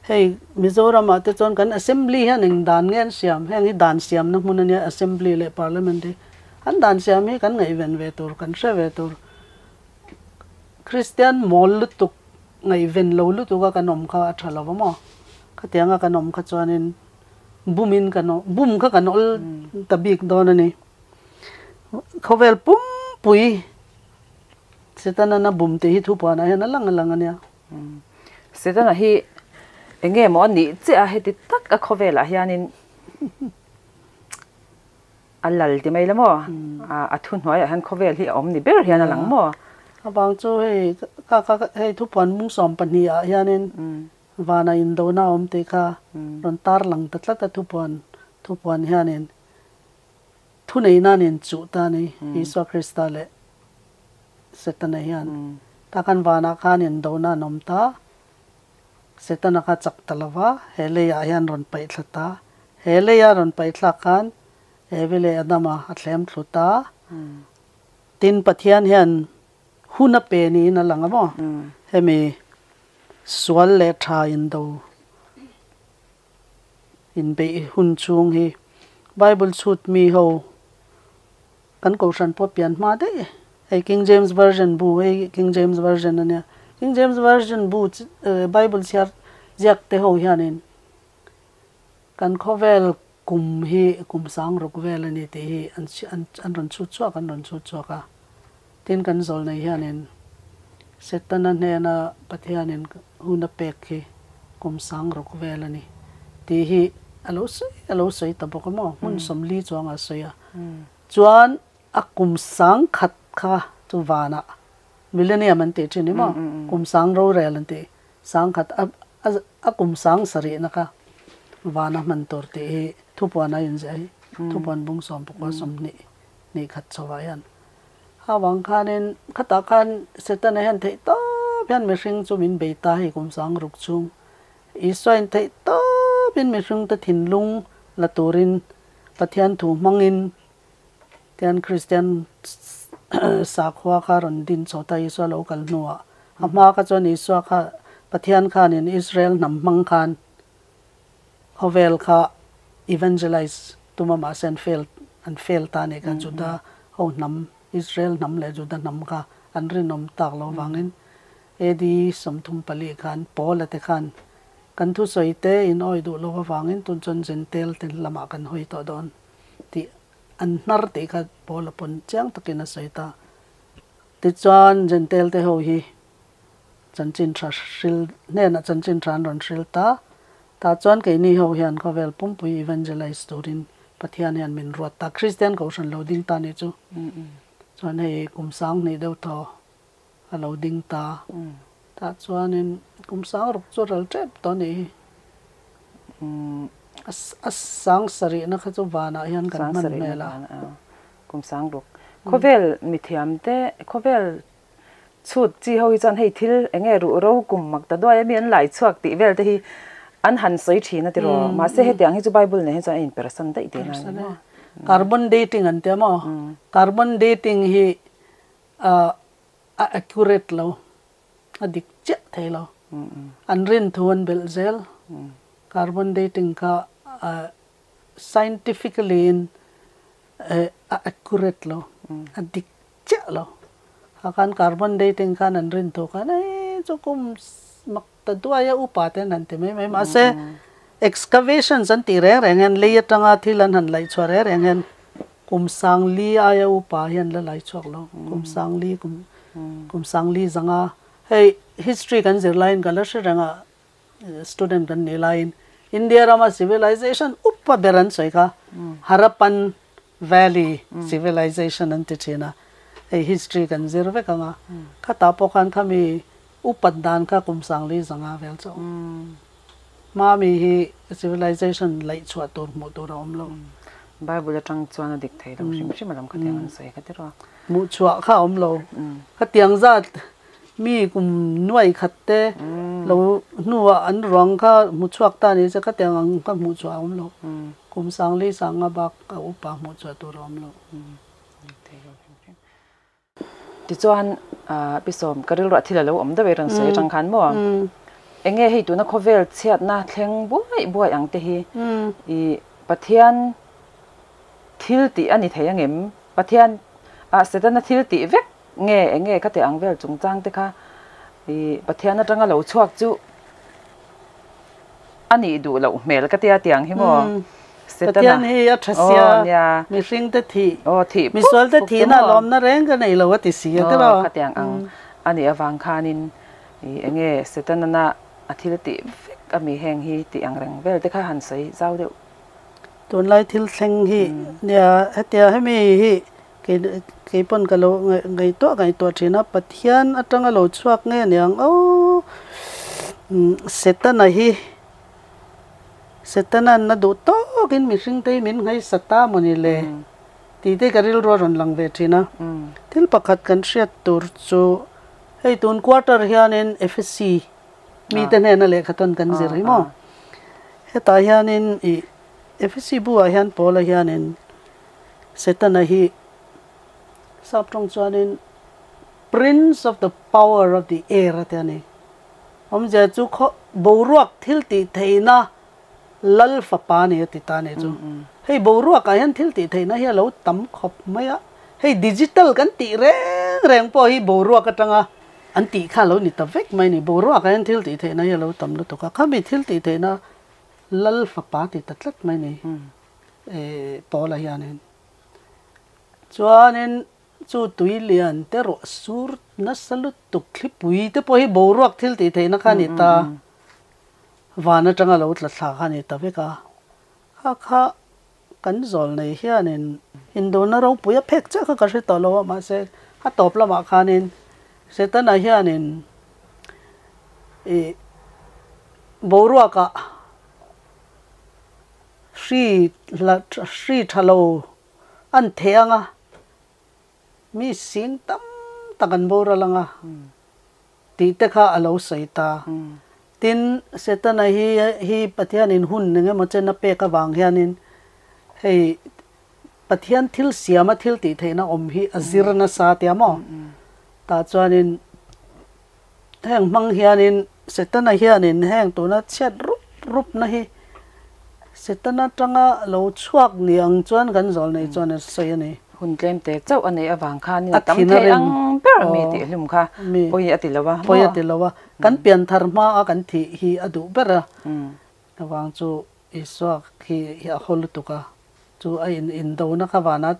Hei Mizoram ah te chuan kan Assembly hian eng dan nge an siam? Heng hi dan siamna hmun a nia Assembly leh Parliament hi. An dan siam hi kan ngaihven ve tur, kan hre ve tur. Kristian mawl lutuk, ngaihven lo lutuk a kan awm kha a tha lo va maw? Khatianga kan awm kha chuanin Bumin kan aw, bum kha kan awl ta bik dawn a ni. Khawvel pumpui Setana na bum tih hi thupuanah hian a lang a lang a nia. Setana hi eng nge maw a nih chiah a, heti tak a khawvelah hianin a lal ti mai la maw? A thuhnuaiah hian khawvel hi a awm ni ber hian a lang maw? Avang chu hei ka ka hei thupuan mung 12 ah hianin Vana indona a awm tih kha rawn tar lang ta tlat a thupuan thupuan hianin thuneihna nen chuh ta a ni Isua Krista leh Setana hian. Tah khan vanah khan indona an awm ta, Setana kha chak ta lo va, he leiah hian rawn paih thla ta. He leia rawn paih thlak khan Evi leh Adama a thlem thlu ta. Tin, Pathian hian hun a pe niin a lang a maw? Hemi Sual leh tha indo inbeih hun chhung hi Bible chhut mi ho kan kohhran pawh pian hma daih e. Hei King James Version bu hei King James Version a nia. King James Version bu Bible chhiar ziak te ho hianin kan khawvel kum hi kum sang ruk vel a ni tih hi an an rawn chhut chhuak an rawn chhut chhuak a. Tin kan zawl nei hianin Setana hnena Pathianin hun a pek hi kum sang ruk vel a ni tih hi a lo sawi a lo sawi ta bawk a maw? Hmun 40 chuangah a sawi a. Chuan a kum sang khat kha chu vanah millennium an tih thin ni maw? Kum sang rorel an tih sang khat a a kum sang sarihna kha vana hman tur tih hi thupuan a inziah hi thupuan bung 19 20 hnih khat chhovah hian A vang khanin khatah khan Setana hian theih tawp hian mihring chu min bei ta hei kum 6000 chhung. Isuain theih tawpin mihringte thinlung la turin Pathian thu hmangin tian Kristian sakhua kha rawn din chho ta Isua lo kal hnuah. A hma kha chuan Isua kha Pathian khanin Israel hnam hmang khan khawvel kha evangelize tuma mahse an fail an fail ta nih kha Juda ho hnam Israel hnam leh Juda hnam kha an rinawm tak lo vangin AD 34 khan Paula te khan kan thusawi te in awi duh lo avangin tun chuan Gentile te lamah kan hawi tawh dawn tih an hnar tih kha Paula pawn chiang takin a sawi ta. Tichuan Gentile te ho hi Chanchin tha hril hnenah chanchin tha an rawn hril ta. Tah chuan keini ho hian khawvel pumpui evangelize turin Pathian hian min ruat ta. Kristian kohhran lo ding ta nih chu. Chuan hei kum 2000 deuh thaw a lo ding ta. Tah chuanin kum 6000 chu ral tep tawh nih hi. A 70,000 kha chu vanah hian kan hman hmel a. Kum sang ruk. Khawvel mithiam te, khawvel chhut chi ho hi chuan hei thil eng nge ruh ro kum mak ta duai a mi an lai chhuak tih vel te hi an han sawi thin a tiraw. Mahse hetiang hi chu Bible nen hi chuan a inpersan daih tihna a ni maw? Carbon dating an tia maw? Carbon dating hi a accurate lo, a dik chiah thei lo. An rin thu an belh zel. Carbon dating kha scientifically in a accurate lo, a dik chiah lo. Kha khan carbon dating khan an rin thu khan ei chu kum mak ta duai a upa te an han ti mai mai. Mahse excavations an tih reng reng hian lei atanga thil an han laih chhuah reng reng hian kum sang li aia upa hian la lai chhuak lo. Kum sang li kum kum sang li zanga hei history kan zir laiin ka la hre reng a. Student kan nih laiin India rama civilization upa ber an sawi kha Harappan Valley civilization an ti thin a, hei history kan zir vek ang a, khatah pawh khan khami upat dan kha kum sangli zanga vel chauh. Hmami hi civilization laih chhuah tur hmuh tur a awm lo. Bible atang chuan a dik thei lo hrim hrim a lam khatiang an sawi kha tiraw. Hmuh chhuah kha a awm lo. Khatiang zat Mi kum nuai khat te lo hnuah an ruang kha hmu chhuak ta ni se khatiang ang kha hmuh chhuah a awm lo. Kum sangli sanga bak a upa hmuh chhuah tur a awm lo. Tichuan Pi Sawm, ka rilruah thil a lo awm deuh e rawn sawi atang khan maw? Enge hei tuna khawvel chhiatna thleng buai buai ang te hi i Pathian thil tih a ni thei angem? Pathian ah Setana thil tih vek Nge eng nge ka teh ang vel chungchang te kha i Pathian atanga lo chhuak chu a nih duh loh hmel ka tia tiang hi maw Setana Pathian hi a tha sia mihring te thih misual te thihna a lawmna reng ka nei lo a ti si a tiraw kha tiang ang a nih avang khanin i eng nge Setana na a thil tih vek a mi heng hi tih ang reng vel te kha han sawi zau deuh. Tunlai thil thleng hi nia hetia hemi hi Kei pawn ka lo ngaihtuah ngaihtuah thin a, Pathian atanga lo chhuak nge aniang aw Setana hi Setana'n a duh tawkin mihring te hi min nghaisa ta maw ni le tih te ka rilru a rawn lang ve thin a. Thil pakhat kan hriat tur chu hei tun quarter hianin FSC mite hnena lehkha tawn kan zir hi maw? Hetah hianin ih FSC bu ah hian Paula hianin Setana hi sap tawng chuanin Prince of the power of the air a ti a ni. Awmzia chu khaw boruak thil tih theihna lal fapa a ni a ti ta a ni chu. Hei boruakah hian thil tih theihna hi a lo tam khawp mai a, hei digital kan tih reng reng pawh hi boruak atanga an tih kha a lo ni ta vek mai a ni. Boruakah hian thil tih theihna hi a lo tam lutuk a, khami thil tih theihna lal fapa ti ta tlat mai a ni. Paula hianin chuanin chu tui lian te ruah sur nasa lutuk thlipui te pawh hi boruak thil tih theihna kha a ni ta, van atanga lo tla thla kha a ni ta vek a, kha kha kan zawl nei hianin indona ropui a phek chiah kha ka hre tawh lo a mahse a tawp lamah khanin Setana hianin ih boruakah Hri hla hri tha lo an theh ang a, mi sing tam tak an boral ang a tih te kha a lo sawi ta. Tin, Setana hi hi Pathianin hun eng emaw chen a pek avang hianin hei Pathian thil siama thil tih theihna awm hi a zir nasa tia maw? Tah chuanin heng hmang hianin Setana hianin heng tuna chhiat rup rupna hi Setana tanga lo chhuak ni ang chuan kan zawl nei chuan a sawi a ni. Hun tlem te chauh a neih avang khanin a tam thei ang ber mi tih hlum kha pawi a ti lo a maw? Pawi a ti lo a, kan pian thar hma a kan thih hi a duh ber a, avang chu Isua khi hi a haw lutuk a, chu a in indona kha vana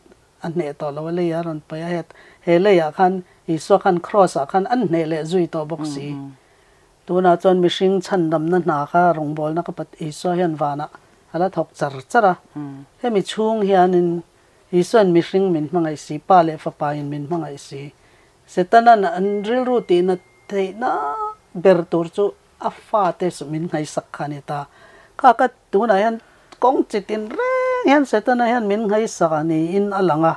a hneh tawh lo a lei a rawn paih a, het he leiah khan Isua khan kraws ah khan an hneh leh zui tawh bawk si. Tunah chuan mihring chhandamna hna kha rawngbawlna ka pat Isua hian vanah a la thawk char char a. Hemi chhung hianin Isuain mihring min hmangaih si, Pa leh Fapa in min hmangaih si. Setanan an rilru tihna theihna ber tur chu a fate chu min ngaisak kha a ni ta. Kha ka tunah hian kawng chi tin reng hian Setana hian min ngaisak a niin a lang a.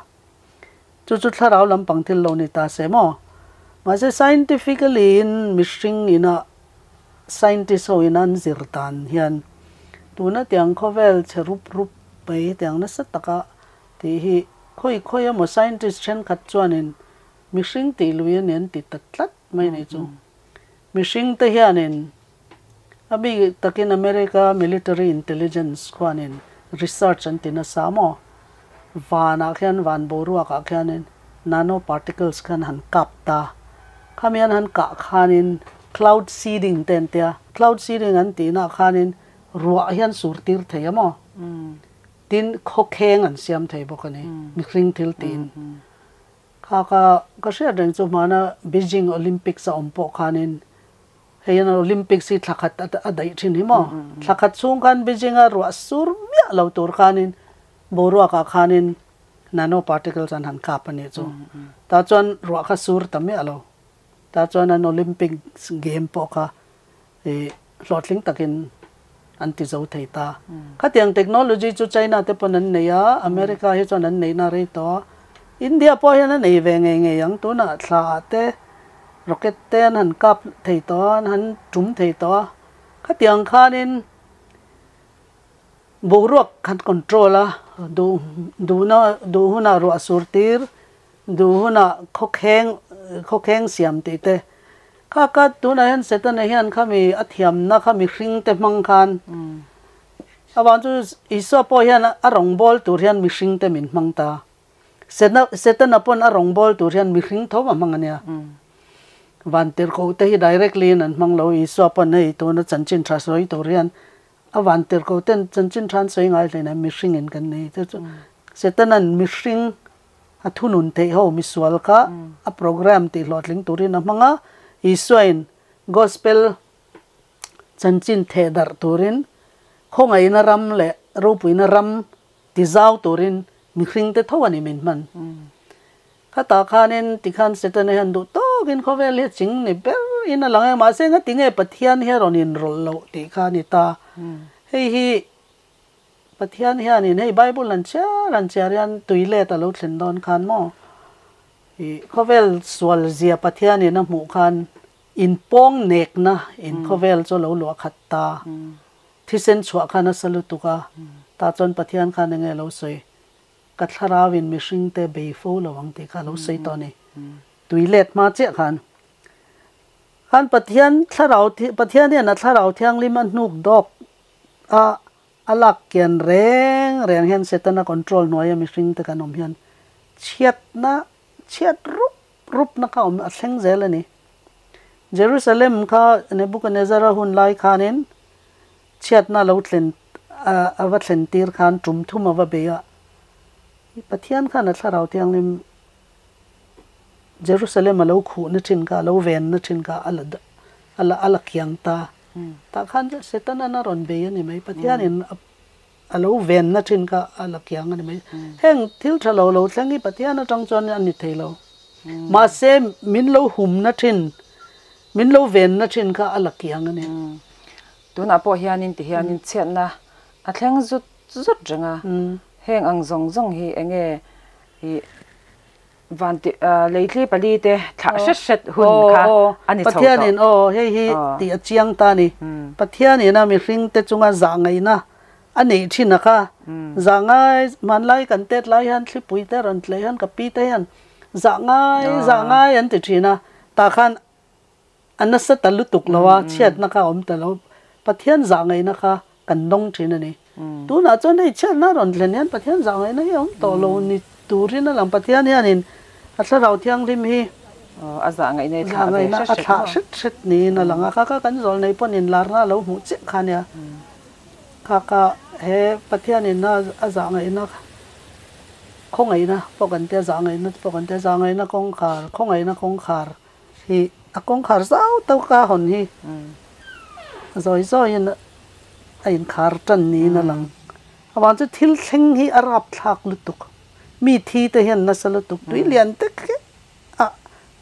Chu chu thlarau lampang thil lo ni ta se maw? Mahse scientifically in mihring ina scientist ho in an zir dan hian tuna tiang khawvel chhe rup rup mai tiang nasa taka tih hi khawi khawi emaw scientist thenkhat chuanin mihring tih lui a ni an ti ta tlat mai ni chu. Mihring te hianin a bik takin America military intelligence khuanin research an ti nasa maw? Vanah khian van boruakah khianin nano particles khan han kap ta. Khami an han kah khanin cloud seeding te an tia. Cloud seeding an tihnaah khanin ruah hian sur tir thei a maw? Tin, khawkheng an siam thei bawk a ni, mihring thil tiin. Kha ka ka hriat reng chu hmana Beijing Olympics a awm pawh khanin Hei an Olympics hi thla khat a daih thin hi maw? Thla khat chhung khan Beijing a ruah sur miah lo tur khanin boruakah khanin nano particles an han kap a nih chu. Tah chuan ruah kha sur ta miah lo. Tah chuan an Olympics game pawh kha ih hlawhtling takin an ti zo thei ta. Khatiang technology chu China te pawn an nei a, America hi chuan an neihna rei tawh a. India pawh hian a nei ve ngei ngei ang tunah thla ah te Rocket te an han kap thei tawh a, an han tum thei tawh a, khatiang khanin boruak khan control a, duh duhna duh hunah ruah sur tir, duh hunah khawkheng khawkheng siam tih te. Kha ka tunah hian Setana hian khami a thiamna kha mihring te hmang khan avang chu Isua pawh hian a rawngbâwl tur hian mihring te min hmang ta. Setna, Setana pawn a rawngbâwl tur hian mihring tho a hmang a nia. Van tirhkoh te hi directly in an hmang lo, Isua pawn hei tuna chanchin tha sawi tur hian a van tirhkoh ten chanchin tha an sawi ngai hlein a mihring in kan nei. Chu chu Setana'n mihring a thunun theih ho misual kha a program tih hlawhtling turin a hmang a, Isuain gospel chanchin theh darh turin khawngaihna ram leh ropuina ram Ti zau turin mihring te tho a ni min hman. Khatah khanin tikhan Setana hian duh tawkin khawvel hi a ching ni ber in a lang e, mahse ngati nge Pathian hi a rawn inrawlh loh tih kha a ni ta. Hei hi Pathian hianin hei Bible an chiar an chiar hian tui let a lo thlen dawn khan maw ih khawvel sual zia Pathianin a hmuh khan inpawng nekna in khawvel chu a lo luah khat ta. Thisen chhuah kha nasa lutuk a, tah chuan Pathian khan enge a lo sawi? Ka thlarauin mihringte bei fo lo ang tih kha a lo sawi tawh a ni. Tui let hma chiah khan. Khan Pathian thlarau Pathian hian a thlarau thianghlim a hnuk dawk a, a lak kian reng reng hian Setana control hnuaia mihringte kan awm hian chhiatna chhiat rup rupna kha awm a thleng zel a ni. Jerusalem kha Nebuchadnezzar-a hun lai khanin chhiatna lo thlen a va thlen tir khan tum thum a va bei a. Pathian khan a Thlarau Thianghlim Jerusalem a lo khuhna thin kha, a lo venna thin kha a la a la a la kiang ta. Tah khan Setana'n a rawn bei a ni mai. Pathianin a A lo venna thin kha a la kiang a ni mai. Heng thil tha lo lo thleng hi Pathian atang chuan a ni thei lo. Mahse min lo humna thin, min lo venna thin kha a la kiang a ni. Tunah pawh hianin ti hianin chhiatna a thleng zut zut reng a. Heng ang zawng zawng hi eng nge i Van ti leithli pali te thlah hret hret hun kha a ni chho tawh. Pathianin aw hei hi tih a chiang ta a ni. Pathianin a mihring te chunga zah ngaihna a neih thin a kha. Zah ngai hmanlai kan tet lai hian thlipui te rawn tleh hian ka pi te hian zah ngai zah ngai an ti thin a. Tah khan A nasa ta lutuk lo a, chhiatna kha a awm ta lo. Pathian zah ngaihna kha kan dawng thin a ni. Tunah chuan hei chhiatna a rawn thlen hian Pathian zah ngaihna hi a awm tawh lo ni turin a lang. Pathian hianin a Thlarau Thianghlim hi a zah ngaihna hi thlah ve hret a thlah hret hret niin a lang a. Kha kha kan zawl nei pawn inlarna a lo hmuh chiah kha nia. Kha kha he Pathianin a zah ngaihna khawngaihna pawh kan tia, zah ngaihna te pawh kan tia, zah ngaihna kawngkhar, khawngaihna kawngkhar Hi a kawngkhar zau tawk a hawn hi zawi zawiin a inkhar tan niin a lang. Avang chu thil thleng hi a rapthlak lutuk. Mi thi te hian nasa lutuk. Tui lian te khi a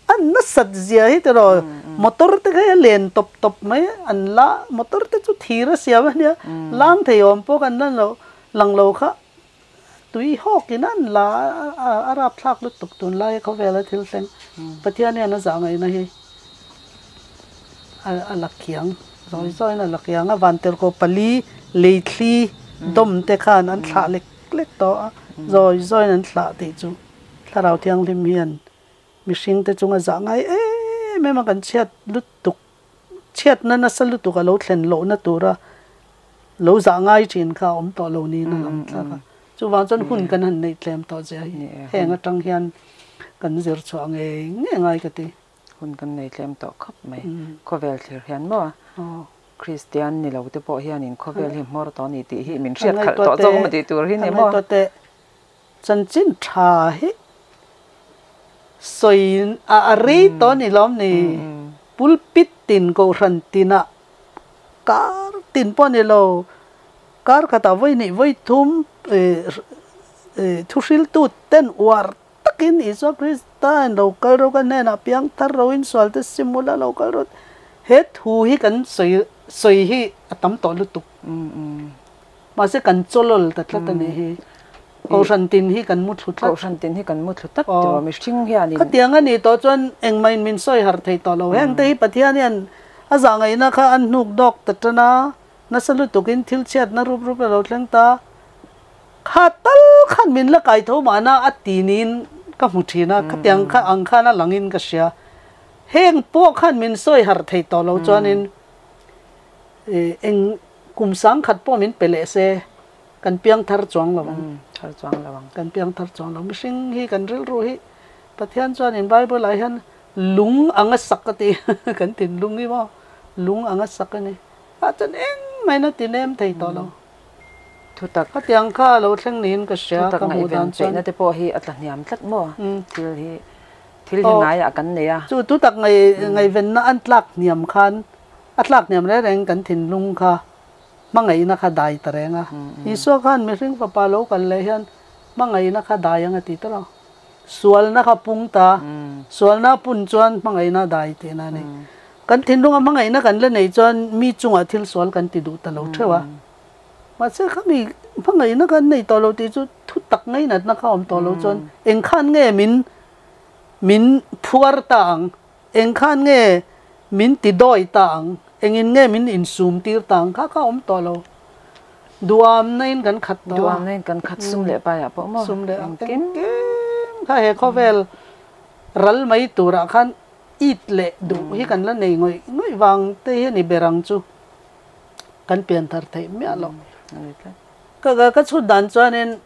a nasat zia hi tiraw motor te kha hi a len tawp tawp mai an la motor te chu thir a siam a nia lang thei awm pawh kan la lo lang lo kha. Tui hawkin an la a, a rapthlak lutuk tunlaia khawvela thil thleng Pathian hian a zah ngaihna hi a la kiang zawi zawiin a la kiang a, Vantirhkoh pali leithli dawm te khan an thlah lek lek tawh a, zawi zawiin an thlah tih chu Thlarau Thianghlim hian mihringte chunga zah ngai em em a kan chhiat lutuk Chhiatna nasa lutuk a lo thlen lohna tura lo zah ngai thin kha a awm tawh lo niin a lang thlak a. Chuvang chuan hun kan han neih tlem tawh zia hi heng atang hian kan zir chhuah ngei ngei ngai ka ti. Hun kan nei tlem tawh khawp mai. Khawvel thlir hian maw Kristian ni lo te pawh hianin khawvel hi hmawr tawh a ni tih hi min hriat khalh tawh zawk emaw tih tur hi ni maw? Chanchin tha hi sawi a rei tawh a ni lawm ni? Pulpit tin kohhran tinah kar tin pawh a ni lo, kar khatah vawi hnih vawi thum thuhriltu ten uar takin Isua Krista in lo kal ro ka hnenah piang thar ro in sual te sim ula lo kal ro he thu hi kan sawi sawi hi a tam tawh lutuk. Mahse kan chawlawl ta tlat a nih hi. Kohhran tin hi kan mu thlu tlat. Kohhran tin hi kan mu thlu tlat tih mihring hianin. Khatiang a nih tawh chuan engmahin min sawi harh thei tawh lo. Heng te hi Pathian hian a zahngaihna kha an hnuk dawk ta tan a, nasa lutukin thil chhiatna rup rup a lo thleng ta. Kha tal khan min la kai tho mahna a ti niin ka hmu thin a, khatiang kha ang khan a langin ka hria. Heng pawh khan min sawi harh thei tawh lo chuanin eng Kum sangkhat pawh min pe leh se, kan piang thar chuang lo ang. Thar chuang lo ang. Kan piang thar chuang lo. Mihring hi kan rilru hi Pathian chuanin Bible ah hian lung anga sak a ti. Kan thinlung hi maw lung anga sak a ni. Ah chuan engmah in a ti nem thei tawh lo. Thutak. Khatiang kha a lo thleng niin ka hria ka hmuh dan chuan. Thutak ngaihven peihna te pawh hi a tla hniam tlat maw thil hi thil hi ngaiah kan nei a. Chu thutak ngaihvenna an tlak hniam khan A tlak hniam reng reng kan thinlung kha hmangaihna kha dai ta reng a. Isua khan mihring fapa lo kal leh hian hmangaihna kha dai ang a ti ta lo. Sualna kha pung ta, sualna pun chuan hmangaihna a dai tihna a ni. Kan thinlunga hmangaihna kan la neih chuan mi chungah thil sual kan ti duh ta lo theuh a. Mahse khami hmangaihna kan nei tawh lo tih chu thu tak ngainatna kha awm tawh lo chuan engkhan nge min min phuar ta ang? Eng khan nge min ti dawi ta ang? Engin nge min insum tir ta ang? Kha kha awm tawh lo. Duamna in kan khat tawh a. Duamna in kan khat sum leh paiah pawh maw? Sum leh engkim kha he khawvel ral mai turah khan it leh duh hi kan la nei ngawih ngawih vang te hi a ni ber ang chu. Kan pian thar theih miah lo. Ka ka chhut dan chuanin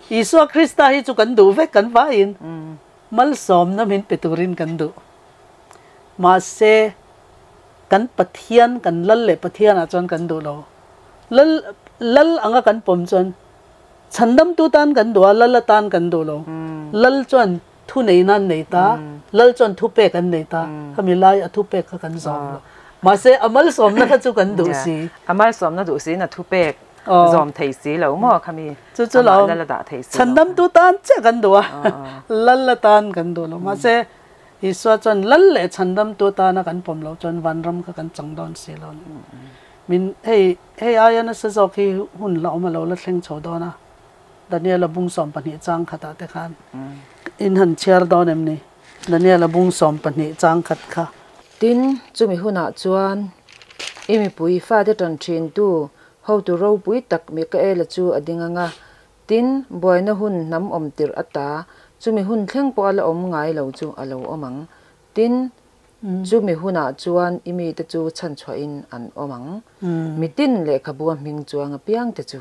Isua Krista hi chu kan duh vek kan vaiin. Malsawmna min pe turin kan duh. Mahse, kan Pathian, kan Lal leh Pathianah chuan kan duh lo. Lal, Lal anga kan pawm chuan chhandamtu tan kan duh a, Lal atan kan duh lo. Lal chuan thu neihna an nei ta, Lal chuan thupek an nei ta, khami lai a thupek kha kan zawm lo. Mahse, a malsawmna kha chu kan duh si. A malsawmna duh siin a thupek Zawm thei si lo maw khami Chu chu lo lal a dah thei si lo. Chhandamtu tan chiah kan duh a, lal atan kan duh lo. Mahse Isua chuan lal leh chhandamtu atana kan pawm loh chuan vanram kha kan chang dawn si lo a ni. Min hei hei aia nasa zawk hi hun la awm a lo la thleng chho dawn a, Daniela bung 12 chang khatah te khan in han chhiar dawn em ni? Daniela bung 12 chang khat kha. Tin, chumi hunah chuan i mipui fate tan thintu Hotu ropui tak Mikaela chu a ding ang a, tin, buaina hun hnam awm tirh ata chumi hun thleng pawh a la awm ngai lo chu a lo awm ang. Tin, chumi hunah chuan i mite chu chhanchhuahin an awm ang. Mitin lehkhabu a hming chuang apiangte chu.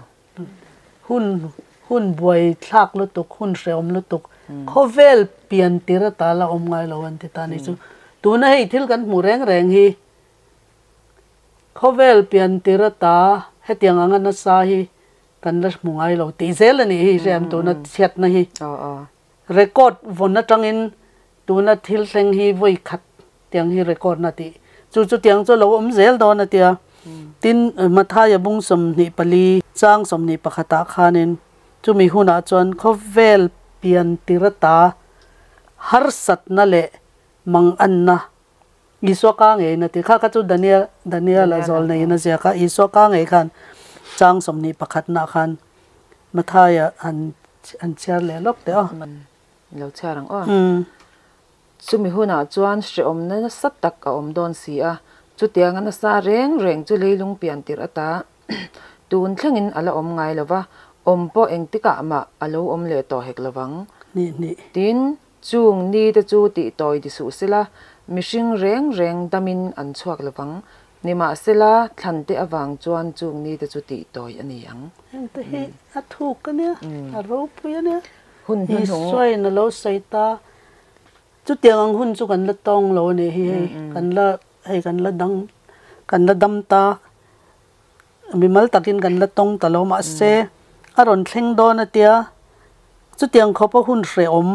Hun hun buaithlak lutuk, hun hrehawm lutuk, khawvel pian tir ata la awm ngai lo an ti ta ni chu. Tuna hei thil kan hmuh reng reng hi Khawvel pian tir ata hetiang anga nasa hi kan la hmu ngai lo tih zel a nih hi hriam tuna chhiatna hi record vawn atangin tuna thil thleng hi vawi khat tiang hi record na tih chu chu tiang chu lo awm zel dawn a tia tin Mathaia bung 24 chang 21 ah khanin chumi hunah chuan khawvel pian tir ata harsatna leh manganna Isua ka ngeiin a ti. Kha kha chu Daniel, Daniel a zawl neiin a ziak a. Isua ka ngei khan chang 21 nah khan Mathaia han han chhiar leh lawk teh a. Lo chhiar ang aw. Chumi hunah chuan hrehawmna nasa tak a awm dawn si a, chutianga nasa reng reng chu leilung pian tirh ata tun thlengin a la awm ngai lo va, awm pawh engtikah mah a lo awm leh tawh hek lo vang. Hnih hnih. Tin, chung ni te chu tih tawi ti suh sela, mihring reng reng damin an chhuak lo vang. Nimahsela, thlan te avang chuan chung ni te chu tih tawi a ni ang. Heng te hi a thuk a nia, a ropui a nia. Hun hnuhnung. Isuain a lo sawi ta. Chutiang ang hun chu kan la tawng lo a nih hi hei. Kan la hei kan la dang kan la dam ta. Mimal takin kan la tawng ta lo mahse a rawn thleng dawn a tia. Chutiang khawpa hun hrehawm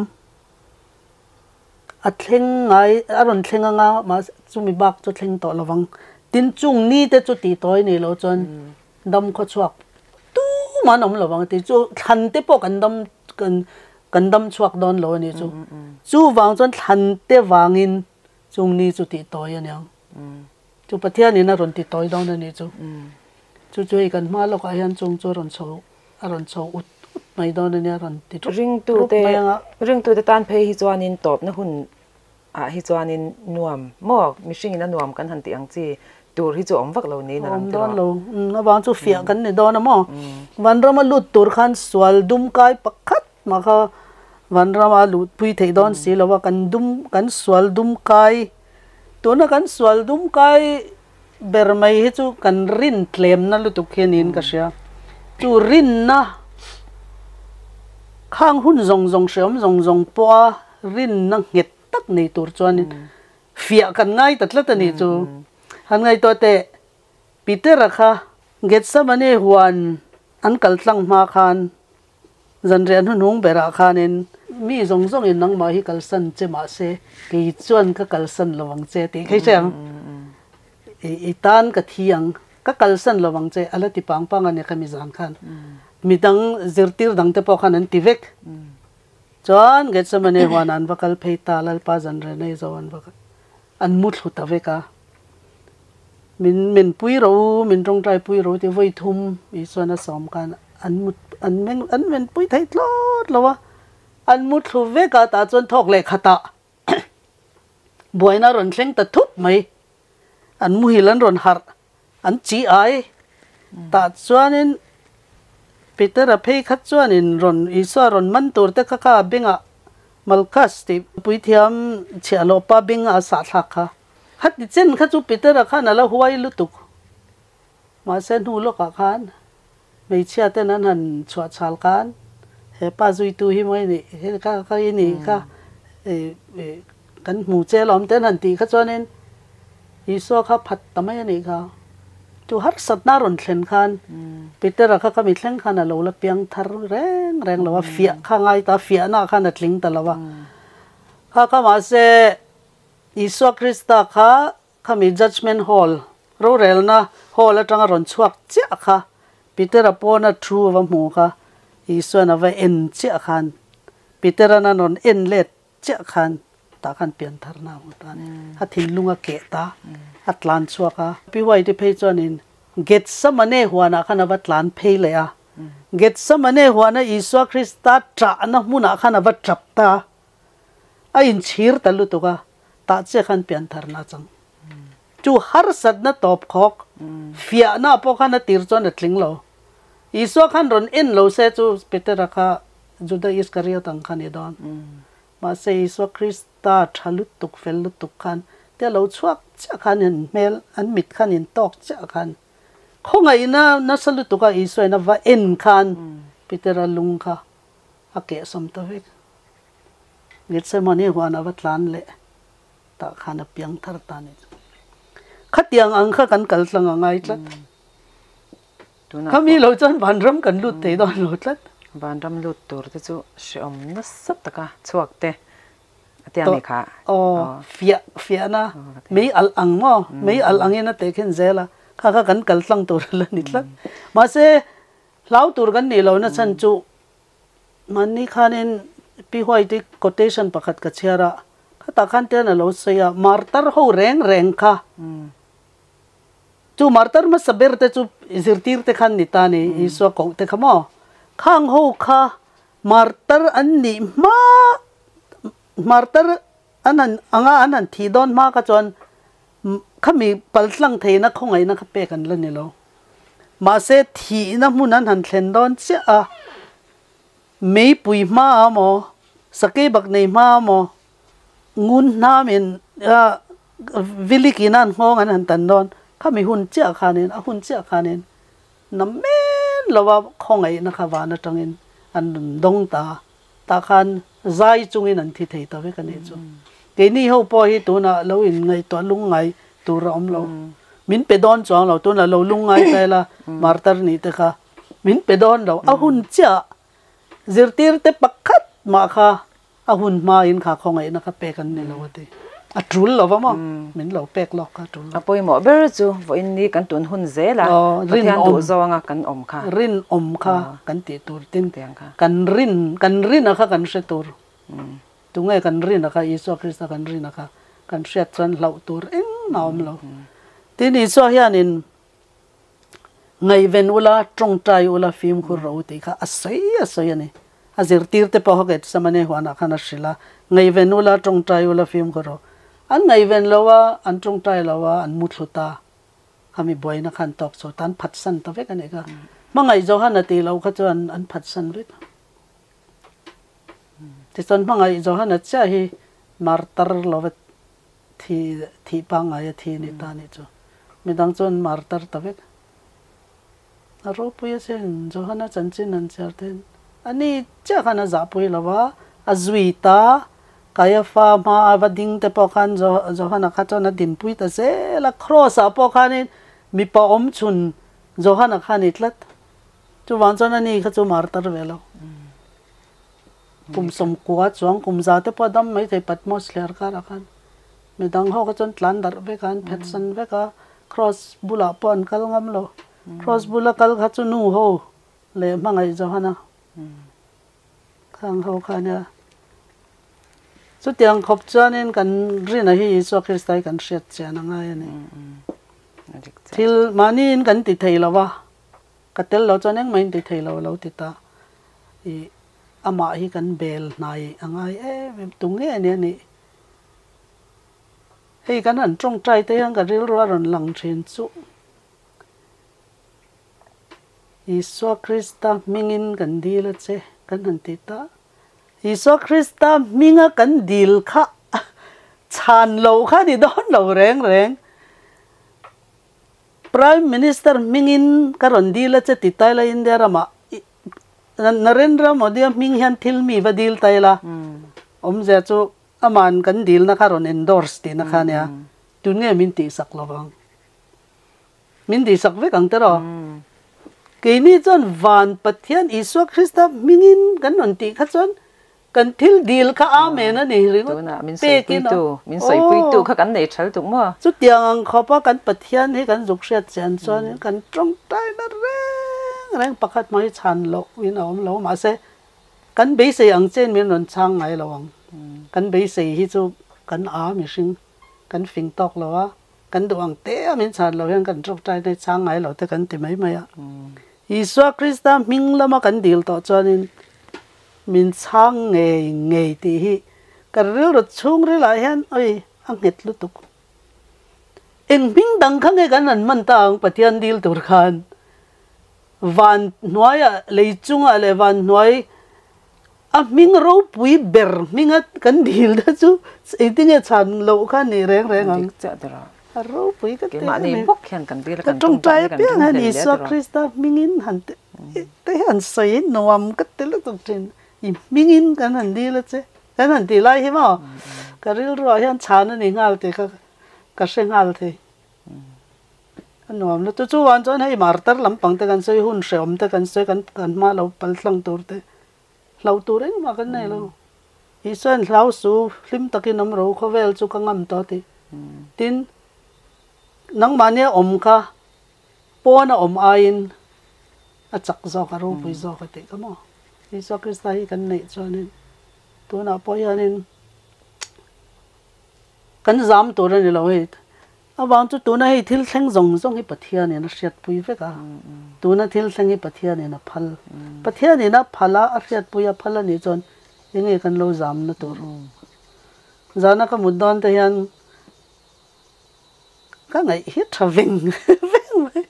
a thleng ngai a rawn thleng anga mahse chumi bak chu thleng tawh lovang. Tin chung ni te chu tih tawi nei lo chuan dam khaw chhuak tumah an awm lovang tih chu thlan te pawh kan dam kan kan dam chhuak dawn lo a nih chu. Chuvang chuan thlan te vangin chung ni chu tih tawi a niang. Chu Pathianin a rawn ti tawi dawn a nih chu. Chu chu hei kan hma lawkah hian chung chu a rawn chho a rawn chho ut ut mai dawn a nia a rawn ti rup rup mai ang a. Ringtute tan phei hi chuanin tawpna hun ah hi chuanin nuam maw mihringin a nuam kan han tih ang chi tur hi chu a awm vak lo niin a lang tiraw? Awm dawn lo. Avang chu fiah kan ni dawn a maw? Vanrama lut tur khan sual dum kai pakhat mah kha vanrama lut pui theih dawn si lo a, kan dum kan sual dum kai tuna kan sual dum kai ber mai hi chu kan rin tlemna lutuk hi niin ka hria. Chu rinna khang hun zawng zawng hreawm zawng zawng pawha rinna nghet tak nei tur chuanin fiah kan ngai ta tlat a nih chu. Han ngaihtuah teh, Peter-a kha Gethsemane huan an kal tlang hma khan zanriah hnuhnung berah khanin mi zawng zawngin nangmah hi kalsan che mahse kei chuan ka kalsan lo ang che tih kha i hre ang. I tan ka thi ang, ka kalsan lo ang che a la ti pang pang a ni kha mi zan khan. Midang zirtir dangte pawh khan an ti vek. Chuan Gethsemane huanah an va kal phei ta, Lalpa zanriah nei zo an va kal, an mu thlu ta vek a. Min men pui ro u, min tawngtai pui ro ti vawi thum Isuan a sawm khan an mu an meng an men pui thei tlawt lo a, an mu thlu vek a, tah chuan thawk leh khatah buaina a rawn thleng ta thut mai, an muhil an rawn harh An chi ai. Tah chuanin Petera phei khat chuanin rawn Isua rawn man tur te kha kha bengah Malchus tih puithiam chhiahhlawh pa beng a sah thlak kha. Khati chen kha chu Petera khan a la huai lutuk. Mahse hnu lawkah khan hmeichhia ten an han chhuah chhal khan he pa zuitu hi mawi nih he kha kha i nih kha kan hmu che alawm te an han tih kha chuanin Isua kha phat ta mai a nih kha. Chu harsatna a rawn thlen khan Petera kha ka mithleng khan a lo la piang thar reng reng lo a, fiah kha ngai ta, fiahna khan a tling ta lo a. Kha kha mahse Isua Krista kha khami Judgement Hall, rorelna hall atanga rawn chhuak chiah kha Petera pawna thu a va hmu kha Isuan a va en chiah khan Petera'n a rawn en let Chiah khan tah khan pian thar na hmu ta a ni. A thinlung a keh ta, a tlan chhuak a. Pi White-i phei chuanin Gethsemane huanah khan a va tlan phei leh a. Gethsemane huana Isua Krista ṭahna hmunah khan a va ṭap ta a. A inchhir ta lutuk a, tah chiah khan pian thar na chang. Chu harsatna tawp khawk, fiahna pawh khan a tir chuan a tling lo. Isua khan rawn en lo se chu Petera kha Juda Iskariot ang kha ni dawn. Mahse Isua Krista tha lutuk, fel lutuk khan te lo chhuak chiah khan an hmel, an mit khan in tawk chiah khan khawngaihna nasa lutuk a Isua in a va en khan Petera lung kha a kehsawm ta vek. Gethsemane huan a va tlan leh tah khan a piang thar ta ni chu. Khatiang ang kha kan kal tlang a ngai tlat. Khami lo chuan vanram kan lut thei dawn lo tlat. Vanram lut tur te chu hreawm nasa taka chhuak te a tia mi kha. Aw, fiah fiahna mei alh ang maw? Mei alh angin a tehkhin zel a, kha kha kan kal tlang tur a la ni tlat. Mahse, hlau tur kan nih lohna chhan chu mahni khanin Pi White-i quotation pakhat ka chhiar a, khatah khan tian a lo sawi a, martar ho reng reng kha Chu martar hmasa ber te chu zirtir te khan ni ta ni, Isua koh te kha maw? Khang ho kha martar an nih hma martar an han anga an han thih dawn hma kha chuan khami paltlang theihna khawngaihna kha pek an la ni lo. Mahse thihna hmun an han thlen dawn chiah a, meipui hma a maw, sakei bak nei hma a maw, ngun hnamin vilikin an nghawng an han tan dawn, khami hun chiah khanin a hun chiah khanin na men lova khawngaihna kha van atangin an rawn dawng ta a, tah khan zai chungin an thi thei ta vek a nih chu. Keini ho pawh hi tunah lo inngaihtuah lungngai tur a awm lo. Min pe dawn chuang lo, tunah lo lungngai ta ila martar nih te kha min pe dawn lo. A hun chiah zirtirte pakhat mah kha A hun hmain kha khawngaihna kha pek an ni lo a ti. A tul lo va maw? Min lo pek lawk kha a tul lo. A pawimawh ber chu vawiin ni kan tun hun zel a, Pathian duh zawnga kan awm kha. Rinawm kha kan tih tur tin kan rin kan rin a kha kan hre tur. Tunge kan rin a kha Isua Krista kan rin a kha kan hriat chuan hlauh tur engmah a awm lo. Tin Isua hianin Ngaihven ula, tawngtai ula, fimkhur rawh u tih kha a sawi a sawi a ni. A zirtirte pawh kha Gethsemane huanah khan a hrilh a, Ngaihven ula, tawngtai ula, fimkhur rawh. An ngaihven lo a, an tawngtai lo a, an mu thlu ta. Khami buaina kha an tawk chho ta, an phatsan ta vek a nih kha. Hmangaih Johana tih loh kha chuan an phatsan vek a. Tichuan hmangaih Johana chiah hi martar lova Thi thih pangngai a thi ni ta nih chu. Midang chuan mar tar ta vek. A ropui a sin, Johana chanchin an chhiar then. A ni chiah khan a zahpui lo va, a zui ta, Kaiafa hma a va ding te pawh khan Johana kha chuan a dinpui ta zel a, Cross ah pawh khanin mipa awm chhun Johana kha a ni tlat. Chuvang chuan a ni kha chu mar tar ve lo. Kum sawmkua chuang kum za te pawh a dam mai thei Patmos thliar karah khan midang ho kha chuan tlan darh vek a, an phet san vek a, cross bulah pawh an kal ngam lo. Cross bula kal kha chu nu ho leh hmangaih Johana khang ho kha ania. Chutiang khawp chuanin kan rinah hi Isua Krista hi kan hriat chian a ngai a ni. Thil mahniin kan ti thei lo va, Ka tel lo chuan engmah in ti thei lo lo ti ta. I amah hi kan bel hnai a ngai em em tu nge nia nih. Hei kan han tawngtai te hian ka rilru a rawn lang thin chu. Isua Krista hmingin kan dil a che kan han ti ta. Isua Krista hminga kan dil kha chhan lo kha ni dawn lo reng reng. Prime Minister hmingin ka rawn dil a che ti tai la India ramah Narendra Modi-a hming hian thil mi va dil tai la awmzia chu aman kan dilna kha rawn endorse tihna kha ania tun nge min tihsak lo vang min tihsak vek ang tiraw keini chuan van Pathian Isua Krista hmingin kan rawn tih kha chuan Kan thil dil kha Amen a ni ringawt Tunah min pekin a sawipuitu, min sawipuitu aw. kha kan nei thal tuk maw? Chutiang ang khawpa kan Pathian hi kan zuk hriat chian chuanin kan tawngtaina reng reng pakhat hmang hi chhan loh in a awm lo. Mahse, kan beisei ang chen min rawn chhang ngai lo ang. Kan beisei hi chu kan a mihring kan fing tawk lo a, kan duh ang te a min chhan lo hian kan tawngtaina hi chhang ngai lo te kan ti mai mai a. Isua Krista hming lama kan dil tawh chuanin Min chhang ngei ngei tih hi ka rilru chhungril ah hian oi a nghet lutuk. Eng hming dang kha nge kan han hman ta ang Pathian dil tur khan van hnuaiah lei chungah leh van hnuai a hming ropui ber hminga kan dil te chu engtinge chhan loh kha ni reng reng ang. Dik chiah tiraw. A ropui ka ti Keimah em ni em. bawk hian kan dil a Ka kan tawngtai tawngtai hi kan apiang ring hian hlel hle Isua tiraw. Krista hmingin han Te han sawi nuam ka ti lutuk thin. I hmingin kan han dil a che. Kan han tih lai hi maw ka rilruah hian chhan a ni nghal tih kha ka hre nghal thei. A nuam lutuk. Chuan chuan hei martar lampang te kan sawi, hun hrehawm te kan sawi, kan kan hma lo pal tlang tur te hlau tur engmah kan nei lo. Isua in hlau su, hlim takin awm ro, khawvel chu ka ngam tawh tih. Tin, nangmahnia awm kha Pawn a awm aiin a chak zawk, a ropui zawk a tih ka maw? Isua Krista hi kan neih chuanin tunah pawh hianin kan zam tur a ni lo hei. Avang chu tuna hei thil thleng zawng zawng hi Pathianin a hriatpui vek a, tuna thil thleng hi Pathianin a phal. Pathianin a phal a, a hriatpui a phal a nih chuan enge kan lo zamna tur? Zana ka mut dawn te hian ka ngaih hi tha veng veng mai.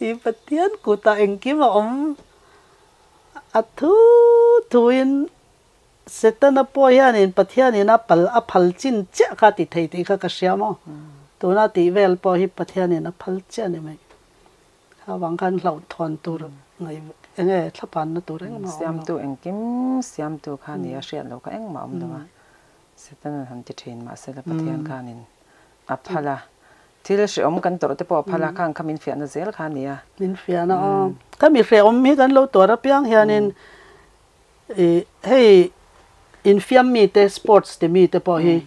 I Pathian kutah engkim a awm a thu thuin Setana pawh hianin Pathianin a pal a phal chin chiah kha ti thei tih kha ka hria maw? Tuna tih vel pawh hi Pathianin a phal chiah a ni mai. Kha vang khan hlauhthawn tur ngaih enge thlapanna tur engmah a awm lo. Siamtu engkim siamtu kha ni a hriat loh kha engmah a awm lo a. Setana'n han ti thin mahsela Pathian khanin a phal a. Thil hrehawm kan tawrh te pawh a phal a, khang kha min fiahna zel kha a ni a. Min fiahna aw. Kha mi hrehawm hi kan lo tuar apiang hianin Ih hei infiam mite sports ti mite pawh hi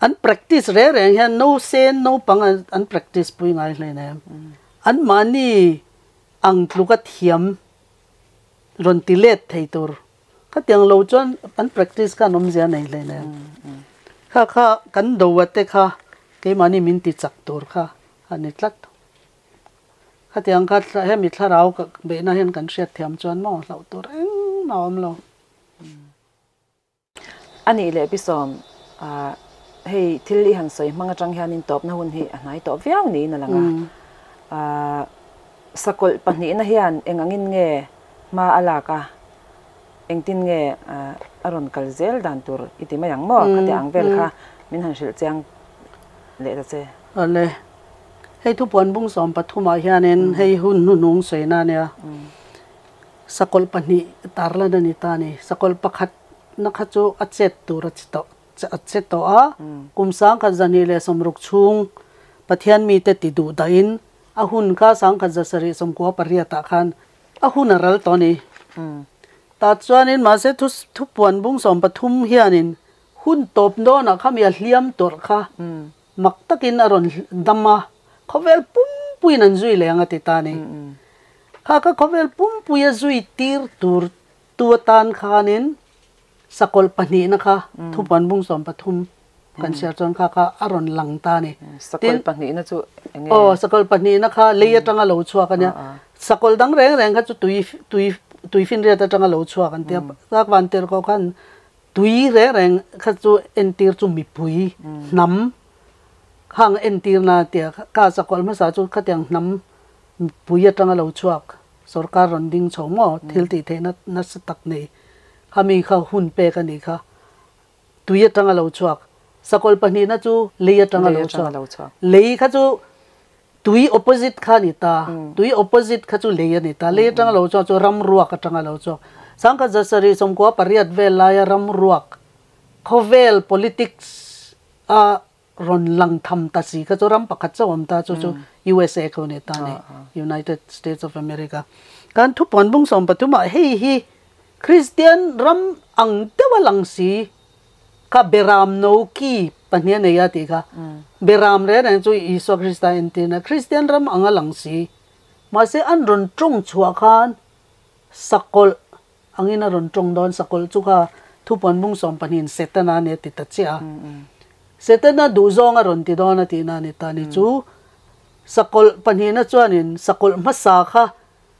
an practice reng reng hian no sen naupang an practice pui ngai hle nem. An mahni ang tluka thiam rawn ti let thei tur khatiang lo chuan an practice khan awmzia nei hle nem. Kha kha kan do a te kha keimahni min ti chak tur kha a ni tlat. Khatiang kha hemi thlarau ka beihna hian kan hriat thiam chuan maw hlauh tur engmah a awm lo. A nih leh Pi Sawm, hei thil i han sawi hmang atang hianin tawpna hun hi a hnai tawh viau niin a lang a. Sakawlh pahnihna hian eng angin nge hma a lak a, engtin nge a rawn kal zel dan tur i ti mai ang maw? Khatiang ang vel kha min han hrilh chiang leh ta che. Awle. Hei thupuan bung 13 ah hianin hei hun hnuhnung sawi na ania. Sakawlh pahnih tarlan a ni ta a ni. Sakawlh pakhat na kha chu a chet tur a che tawh a che tawh a. Kum 1060 chhung Pathian mite ti duh dahin a hun kha 1798 ah khan a hun a ral tawh a ni. Tah chuanin mahse thupuan bung 13 hianin hun tawp dawnah kha mi a hliam tawrh kha Mak takin a rawn dam a, khawvel pumpuiin an zui leh ang a ti ta a ni. Kha ka khawvel pumpuia zui tir tur tu atan khanin sakawlh pahnihna kha thupuan bung 13 kan chhiar chuan kha kha a rawn lang ta a ni. Sakawlh pahnihna chu eng nge? Aw, sakawlh pahnihna kha lei atanga lo chhuak a nia. Sakawlh dang reng reng kha chu tui tui tuifinriat atanga lo chhuak an ti a. Tlak vantirhkoh khan Tui reng reng kha chu entir chu mipui hnam khang entirna tia ka sakawlh hmasa chu khatiang hnam mipui atanga lo chhuak sorkar rawn ding chho maw thil tih theihna nasa tak nei khami kha hun pek a nih kha tui atanga lo chhuak sakawlh pahnihna chu lei atanga lo chhuak lei kha chu tui opposite kha a ni ta, tui opposite kha chu lei a ni ta, lei atanga lo chuak chu ram ruak atanga lo chuak. 1998 vel laia ram ruak khawvel politics a rawn lang tham ta si kha chu ram pakhat chauh awm ta chu chu USA kha a ni ta a ni, United States of America. Kan thupuan bung 13 ah hei hi Kristian ram ang deuh a lang si. Kha Beram no ki pahnih a nei a tih kha. Beram reng reng chu Isua Krista entirna Kristian ram anga lang si. Mahse an rawn tawng chhuah khan sakawlh angin a rawn tawng dawn. Sakawlh chu kha thupuan bung 12 in Setana a ni a ti ta chiah a. Setana duhzawng a rawn ti dawn a tihna a ni ta ni chu. Sakawlh pahnihna chuanin sakawlh hmasa kha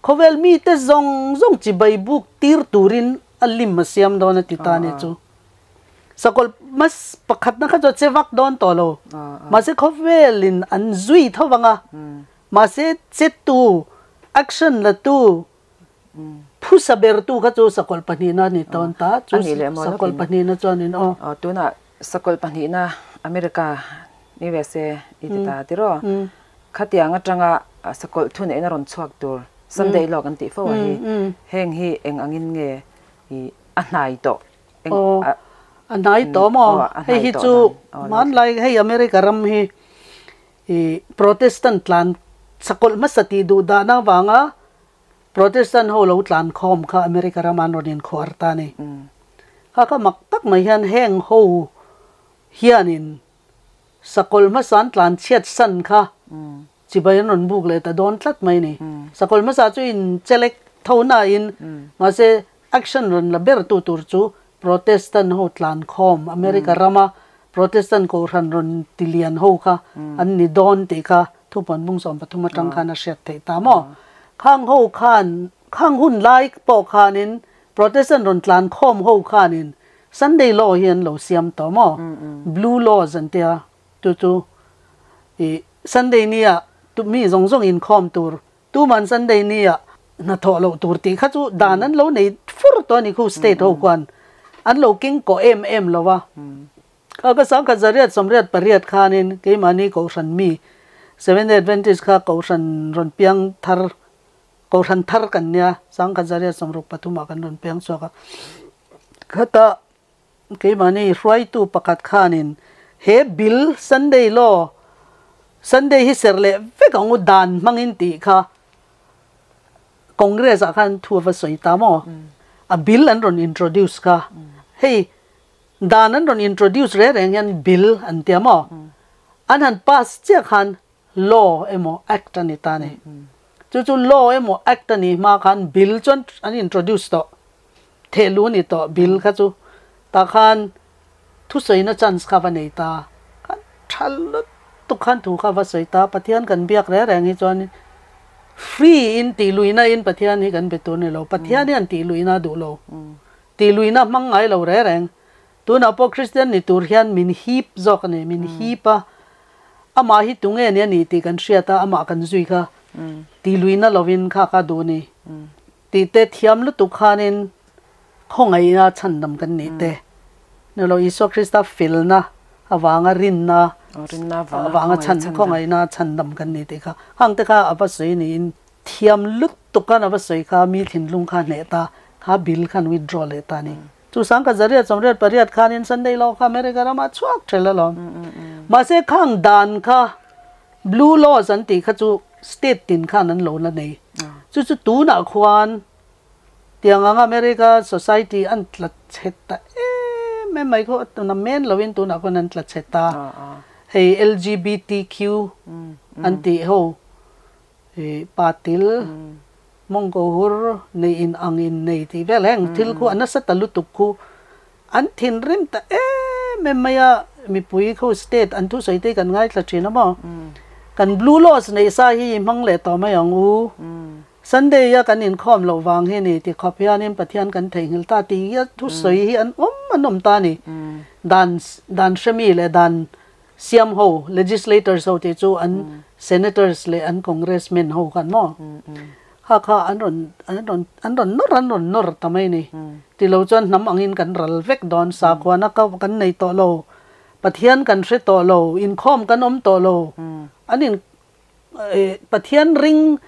Khawvel mite zawng zawng chibai buk tir turin a lim a siam dawn a ti ta a ni chu. Sakawlh mas pakhatna kha chu a che vak dawn tawh lo. Mahse khawvelin an zui tho vang a. Mahse chetu, action latu, phusa bertu kha chu sakawlh pahnihna a ni dawn ta. Chu sakawlh pahnihna chuanin aw. Tunah sakawlh pahnihna America, USA i ti ta tiraw? Khatiang atanga sakawlh thuneihna rawn chhuak tur Sunday law kan tih fo a hi, heng hi eng angin nge i a hnai tawh? Eng Aw, a hnai tawh maw? Hei hi chu hmanlai hei America ram hi i Protestant tlan sakawlh hmasa tih duh dahna avanga Protestant ho lo tlan khawm kha America rama an rawn inkhuar ta a ni. Kha kha mak tak mai hian heng ho hianin Sakawlh hmasa an tlan chhiat san kha chibai an rawn buk leh ta dawn tlat mai ni. Sakawlh hmasa chu in chelek tho nain mahse action rawn la ber tu tur chu Protestant ho tlan khawm America rama Protestant Kohhran rawn ti lian ho kha an ni dawn tih kha thupuan bung 13 atang khan a hriat theih ta maw? Khang ho khan, khang hun lai pawh khanin Protestant rawn tlan khawm ho khanin Sunday law hi an lo siam tawh maw? Blue laws an tia, chu chu ih Sunday nia mi zawng zawng inkhawm tur Tuman Sunday ni ah hna thawh loh tur tih kha chu dan an lo nei fur tawh a ni khu state ho khuan an lo keng kawh em em lo a. Kha ka sangkhat zariat sawmriat pariat khanin keimahni Kohhran mi Seventh Day Adventist kha Kohhran rawn piang thar Kohhran thar kan nia sangkhat zariat sawmruk pathum ah kan rawn piang chhuak a. Khata Keimahni hruaitu pakhat khanin he bill Sunday law, Sunday hi serh leh vek ang u dan hmangin tih kha Congress ah khan thu a va sawi ta maw? A bill an rawn introduce kha. Hei dan an rawn introduce reng reng hian bill an tia maw? An han pass chiah khan law emaw act a ni ta ni. Chu chu law emaw act a nih hma khan bill chuan an introduce tawh. Thehlu a ni tawh bill kha chu. Tah khan thusawina chance kha va nei ta. Khan tha lutuk khan thu kha va sawi ta. Pathian kan biak reng reng hi chuan free in tihluihna in Pathian hi kan be tur a ni lo. Pathian hian tihluihna a duh lo. Tihluihna hmang ngai lo reng reng. Tunah pawh Kristian ni tur hian min hip zawk a ni, min hip a, amah hi tunge ni a nih tih kan hriat a, amah kan zui kha ti luina lovin kha kha duh a ni tih te thiam lutuk khanin khawngaihna chhandam kan nih te ni lo Isua Krista felna avanga rinna avanga chhan khawngaihna chhandam kan nih tih kha hang te kha a va sawi niin thiam lutuk khan a va sawi kha mi thinlung kha hneh ta kha bill khan withdraw leh ta a ni. Chu sangkhat zariat sawmriat pariat khanin Sunday law kha America ramah chhuak ṭhel alawm. Mahse khang dan kha Blue Laws an tih kha chu state tin khan an lo la nei. Chu chu tunah khuan tiang ang America society an tla chhe ta em em mai khaw tuna men loin tunah khuan an tla chhe ta. Hei LGBTQ an tih ho patil Mawngkaw hur nei in ang in nei tih vel heng thil khu a nasa ta lutuk khu an thinrim ta em em mai a, mipui khu state an thusawi te hi kan ngaithla thin a maw? Kan blue laws neih sa hi i hmang leh tawh mai ang u, Sunday a kan inkhawm loh vang hi ni ti khawp hianin Pathian kan theihnghilh ta tih hi a thusawi hi an awm an awm ta a ni. Dan dan hremi leh dan Siam ho, legislators ho tih chu an senators leh an congressmen ho khan maw? Kha kha an rawn an rawn an rawn nawr an rawn nawr ta mai ni. Ti lo chuan hnam angin kan ral vek dawn, sakhuana ka kan nei tawh lo, Pathian kan hre tawh lo, inkhawm kan awm tawh lo, an in Pathian ring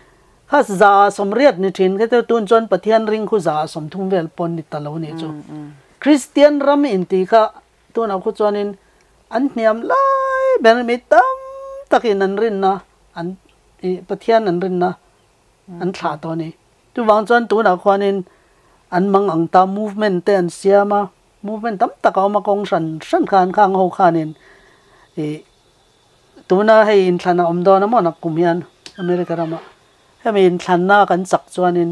kha 180 ni thin kha tun chuan Pathian ring khu 130 vel pawn ni ta lo nih chu. Kristian ram intih kha Tunah khu chuanin an hniam lai ber mi tam takin an rinna an ih Pathian an rinna an thlah tawh a ni. Chuvang chuan tunah khuanin an mang ang ta movement te an siam a, movement tam tak a awm a kawng hran hran khan khang ho khanin ih tuna hei inthlan a awm dawn a maw nak kum hian America ramah hemi inthlanna kan chak chuanin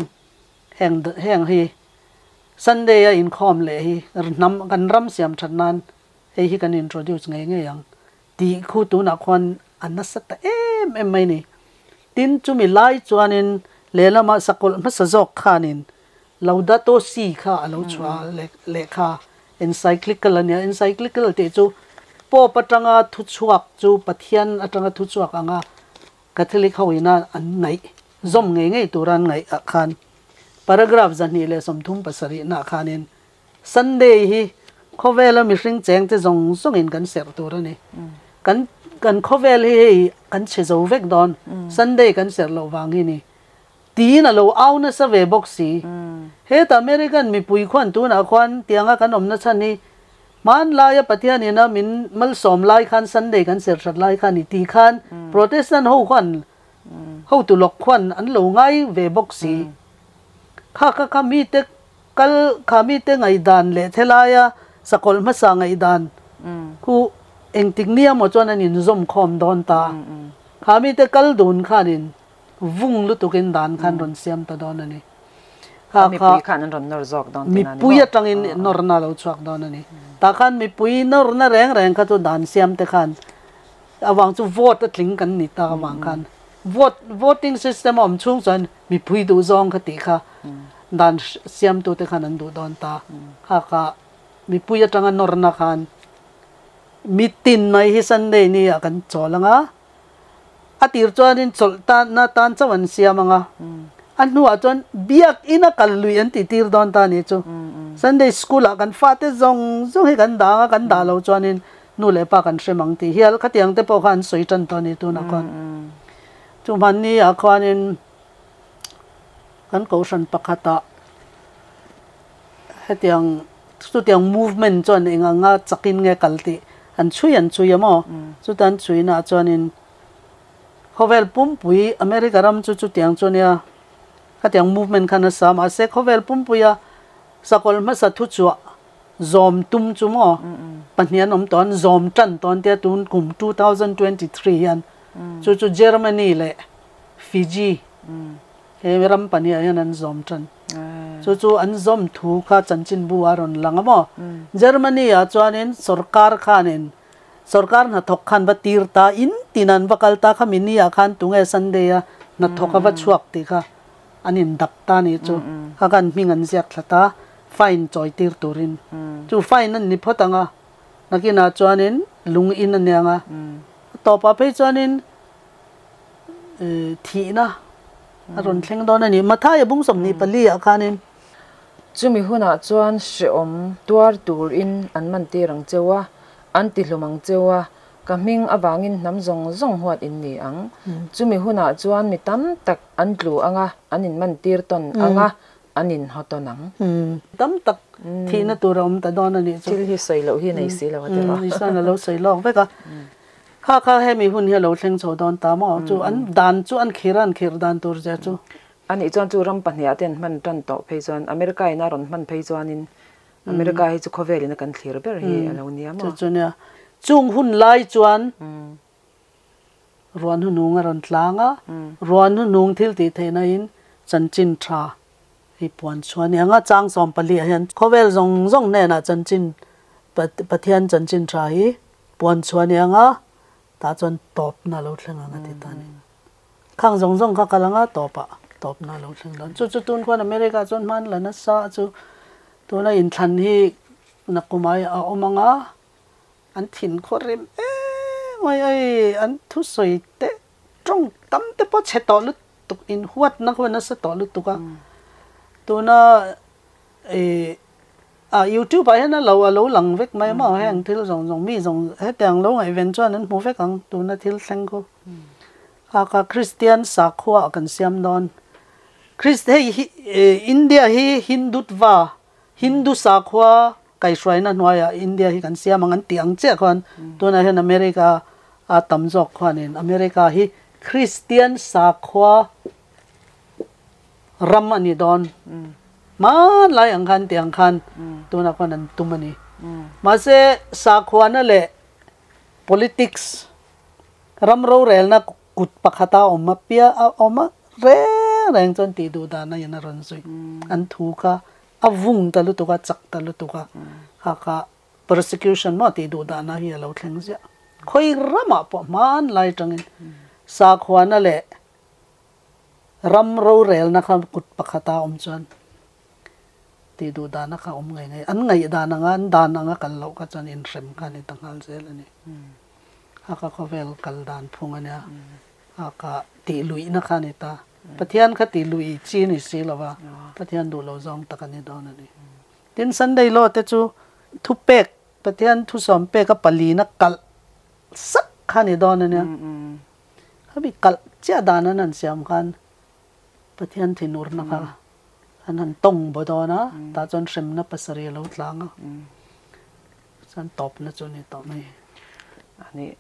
heng heng hi Sunday a inkhawm leh hi hnam kan ram siam that nan hei hi kan introduce ngei ngei ang tih khu tunah khuan a nasa ta em em mai ni. Tin chumi lai chuanin lehlamah sakawlh hmasa zawk khanin Laudato Si kha a lo chhuah a lehkha encyclical a nia. Encyclical tih chu Pope atanga thuchhuak chu Pathian atanga thuchhuak anga Catholic ho ina an ngaih zawm ngei ngei tura an ngaih ah khan paragraph 237 nah khanin Sunday hi khawvela mihring cheng te zawng zawngin kan serh tur a ni. Kan kan khawvel hi hei kan chhe zo vek dawn Sunday kan serh loh vang hi ni tiin a lo au nasa ve bawk si. Heta American mipui khuan tunah khuan tianga kan awmna chhan hi Hmanlaia Pathian ina min malsawm lai khan Sunday kan ser that lai khan i ti khan Protestant ho khuan hotu lawk khuan an lo ngai ve bawk si. Kha kha kha mite kal kha mite ngaihdan leh thelaia sakawlh hmasa ngaihdan khu engtik nia maw chuan an inzawm khawm dawn ta. Kha mite kal dun khanin vung lutukin dan khan rawn siam ta dawn a ni. Kha kha Mipui khan an rawn nawr zawk dawn tihna a ni maw? Mipui atangin nawrna a lo chhuak dawn a ni. Tah khan mipui nawrna reng reng kha chu dan siam te khan avang chu vote a tling kan ni tak avang khan vote voting system a awm chhung chuan mipui duh zawng kha tih kha dan siamtu te khan an duh dawn ta. Kha kha mipui atanga nawrna khan mitin mai hi Sunday ni ah kan chawl ang a, A tir chuanin chawlh tanna tan chauh an siam ang a, a hnuah chuan biakina kal lui an tih tir dawn ta a nih chu. Sunday school ah kan fate zawng zawng hi kan dah ang a, kan dah lo chuanin nu leh pa kan hrem ang tih hial khatiang te pawh kha an sawi tan tawh a ni tunah khuan. Chu hmanni ah khuanin kan kohhran pakhatah Hetiang chutiang movement chuan eng anga chakin nge kal tih an chhui an chhui a maw? Chuta an chhuinaah chuanin khawvel pumpui America ram chu chutiang chu ania khatiang movement khan a sa mahse khawvel pumpuia sakawlh hmasa thuchhuah zawm tum chu maw pahnih an awm tawh an zawm tan tawh an tia tun kum 2023 hian chu chu Germany leh Fiji he ram pahnih ah hian an zawm tan. Chu chu an zawm thu kha chanchinbu a rawn lang a maw? Germany ah chuanin sorkar khanin sorkar hnathawk khan va tir ta in tin an va kal ta kha mini ah khan tunge Sunday a hnathawk a va chhuak tih kha an in dap ta nih chu kha khan hming an ziak thla ta fine chawi tir turin chu fine an ni phawt ang a nakinah chuanin lung in a nia ang a a tawpah phei chuanin thihna a rawn thleng dawn a ni. Mathaia bung 24 ah khanin. Chumi hunah chuan hrehawm tuar turin an man tir ang cheu a, an ti hlum ang cheu a, ka hming avangin hnam zawng zawng huat in ni ang. Chumi hunah chuan mi tam tak an tlu ang a, an in man tir tawn ang a, an in haw tawn ang. Tam tak thihna tur a awm ta dawn a nih chu. Thil hi sawi loh hi nei si lo a ti rawh. Isuan a lo sawi lawk vek a. Kha kha hemi hun hi a lo thleng chho dawn ta maw? Chu an dan chu an khir a, an khir dan tur zia chu. Anih chuan chu ram pahniha te an hman tan tawh phei chuan America in a rawn hman phei chuanin America hi chu khawvelin a kan thlir ber hi a lo nia maw? Chu chu nia. Chung hun lai chuan ruan hunung a rawn tlang a, ruan hunung thil tih theihna in chanchin tha hi puan chhuah a ni ang a, chang 14 ah hian khawvel zawng zawng hnenah chanchin Pathian chanchin tha hi Puan chhuah ni anga tah chuan tawpna a lo thleng ang a ti ta a ni. Khang zawng zawng kha kal anga tawpah tawpna a lo thleng dawn. Chu chu tun khuan America chuan hman la nasa chu tuna inthlan hi nakumai a awm anga an thin khaw rem em mai ai an thusawi te tawng tam te pawh chhe tawh lutuk inhuatna khaw nasa tawh lutuk a tuna Ih ah youtube ah hian a lo a lo lang vek mai maw heng thil zawng zawng mi zawng hetiang lo ngaihven chuan an hmu vek ang tuna thil thleng khu kha kha Christian sakhua ah kan siam dawn Christ hei hi India hi Hindutva Hindu sakhua kaihhruaina hnuaiah India hi kan siam ang an tih ang chiah khuan tunah hian America a tam zawk khuanin America hi Christian sakhua ram a ni dawn. Hmanlai ang khan tiang khan tunah khuan an tum a ni. Mahse sakhuana leh politics ram rorelna kut pakhata awm a pia a awm a reng reng chuan tih duh dan a in a rawn zui. An thu kha a vung ta lutuk a, chak ta lutuk a, kha kha persecution maw tih duh dahna hi a lo thleng ziah. Khawi ramah pawh hmanlai atangin sakhuana leh Ram rorelna kha kut pakhata awm chuan tih duh dahna kha awm ngei ngei. An ngaih dan anga, an dan anga kal loh kha chuan inhrem kha a ni ta nghal zel a ni. A ka khawvel kal dan phung a nia, a ka tih luihna kha a ni ta. Pathian kha tih luih chi a ni si lo va, Pathian duh lo zawng tak a ni dawn a ni. Tin, Sunday law te chu thupek, Pathian thusawm peka palina kalh sak kha a ni dawn a nia. Khami kalh chiah dan an han siam khan Pathian thinurna kha an han tawng baw dawn a, tah chuan hremna pasarih a lo tlang a, chuan tawpna chu a ni tawh mai. Ani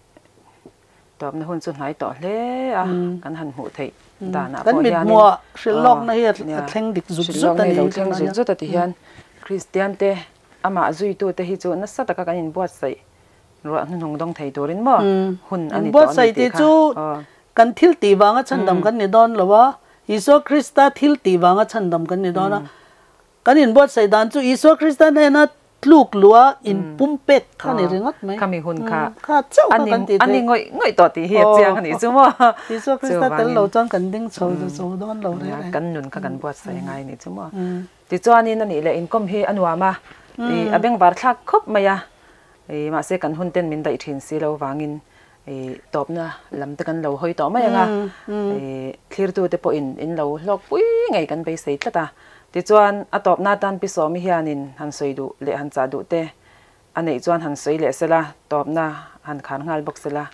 tawpna hun chu hnai tawh hle a, kan han hmuh theih danah pawh hianin. Kan mithmuah hrilh lawkna hi a thleng dik zut zut a ni. Hrilh lawkna hi a lo thleng zut zut a ti hian Kristian te amah zuitute hi chu nasa taka kan inbuatsaih Ruah hnuhnung dawng thei turin maw hun a ni tawh a ni tih kha. Chu kan thil tih vanga chhandam kan ni dawn lo a, Isua Krista thil tih vanga chhandam kan ni dawn a. Kan inbuatsaih dan chu Isua Krista hnena tluk luh a inpumpek kha ni ringawt mai. Khami hun kha Kha chauh kha kan tih a ni theih. ngawih ngawih tawh tih hi a chiang a nih chu maw. Isua Krista tel Chuvangin lo chuan kan ding chho chho dawn lo reng reng. Kan nun kha kan buatsaih a ngai a nih chu maw. Tichuanin a nih leh inkawm hi a nuam a, a bengvar thlak khawp mai a, mahse kan hun ten min daih thin si lo vangin tawpna lam te kan lo hawi tawh mai ang a, thlirtute pawhin in lo hlawk pui ngei kan beisei tlat a. Tichuan a tawpna atan Pi Sawmi hianin han sawi duh leh han chah duh te a neih chuan han sawi leh sela, tawpna han khar nghal bawk sela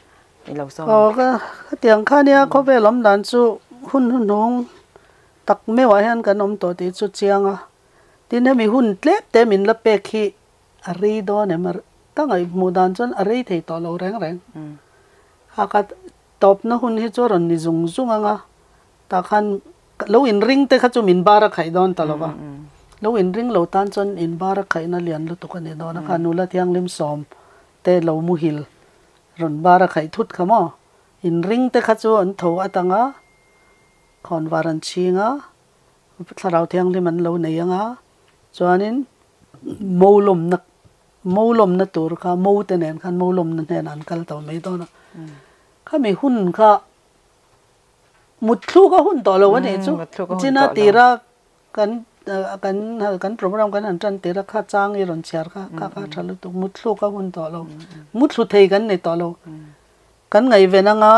i lo sawm. Aw ka hetiang kha nia khawvel awm dan chu hun hnuhnung tak meuhah hian kan awm tawh tih chu chiang a, tin hemi hun tlem te min la pek hi a rei dawn em? Ka ngaihhmuh dan chuan a rei thei tawh lo reng reng. A ka tawpna hun hi chu a rawn ni zung zung ang a, tah khan lo inring te kha chu min bar a khaih dawn ta lo va, lo inring lo tan chuan in bar a khaihna lian lutuk a ni dawn a, kha nula thianghlim sawm te lo muhil rawn bar a khaih thut kha maw? Inring te kha chu an tho atang a. Khawnvar an chhing a, Thlarau Thianghlim an lo nei ang a, chuanin mo lawmna mo lawmna tur kha mo te nen khan mo lawmna hnenah an kal tawh mai dawn a. Khami hun kha mutthluk a hun tawh lo a nih chu. China tira kan kan kan program kan han tan tira kha chang i rawn chhiar kha kha kha tha lutuk mutthluk a hun tawh lo. Muthlu thei kan nei tawh lo. Kan ngaihven anga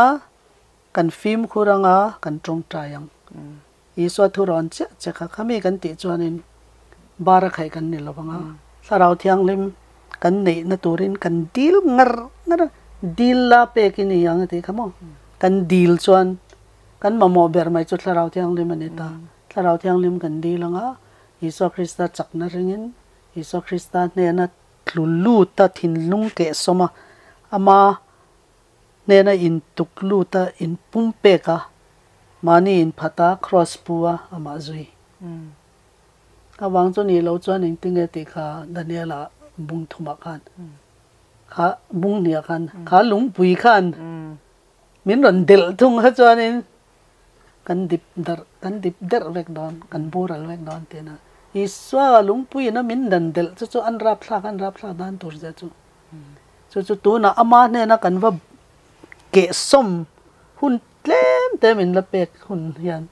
Kan fimkhur anga kan tawngtai ang. Isua thu rawn chiah che kha khami kan tih chuanin bar a khaih kan ni lo vang a, Thlarau Thianghlim kan neihna turin kan dil ngar ngar a, dil la pek i ni ang a tih kha maw? Kan dil chuan kan mamawh ber mai chu Thlarau Thianghlim a ni ta. Thlarau Thianghlim kan dil anga Isua Krista chakna ringin Isua Krista hnena tlu lut a thinlung kehsawm a, ama Hnena intuk lut a, inpum pek a, mahni inphat a, cross pu a, amah zui. A vang chu nih loh chuan engtinge tih kha Daniela bung thumah khan, kha bung hniah khan, kha lungpui khan min rawn delh thung kha chuanin kan dip darh, kan dip derh vek dawn, kan boral vek dawn tiin a Isua lungpuiin a min dan delh chu chu an rapthlak, an rapthlak dan tur zia chu. Chu chu tunah ama hnena kan va kehsawm hun tlem te min la pek hun hian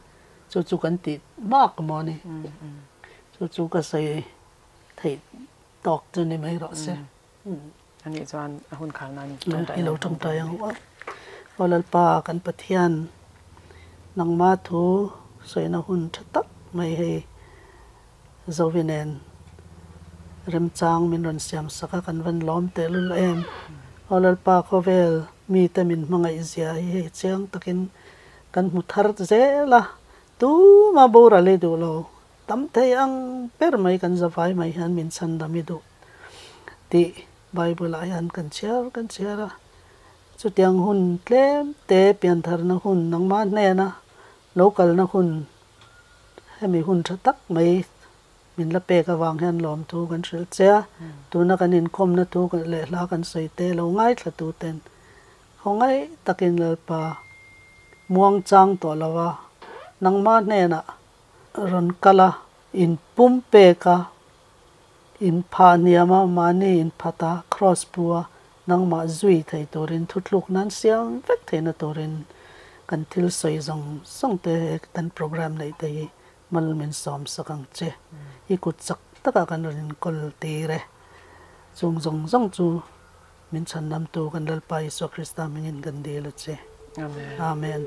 chu chu kan tih mak maw ni. Chu chu ka sawi theih tawk chu ni mai rawh se. Anih chuan a hun khar nan tawngtai I lo tawngtai ang u. Aw Lalpa kan Pathian nangma thu sawina hun tha tak mai hei Zovi nen remchang min rawn siam sak a, kan van lawm tehlul em. Aw Lalpa khawvel mite min hmangaih zia hi hei chiang takin kan hmu thar zel a, tuma boral i duh lo, tam thei ang ber mai kan zavai mai hian min chhandam i duh tih Bible ah hian kan chhiar kan chhiar a. Chutiang hun tlem te piantharna hun nangmah hnena lo kalna hun Hemi hun tha tak mai min la pek avang hian lawmthu kan hrilh che a, tuna kan inkhawmna thu leh hla kan sawi te lo ngaithla tu ten khawngaih takin Lalpa muang chang tawh lo a, nangmah hnenah rawn kal a, in pum pek a, in phah hniam a, mahni in phat a, cross pu a, Nangmah zui thei turin thutluk nan siam vek theihna turin kan thil sawi zawng zawng te he kan program neih te hi mal min sawm sak ang che. I kut chak takah kan rawn inkawl tir e. Chung zawng zawng chu min chhandamtu kan Lalpa Isua Krista hmingin kan dil a che. Amen. Amen.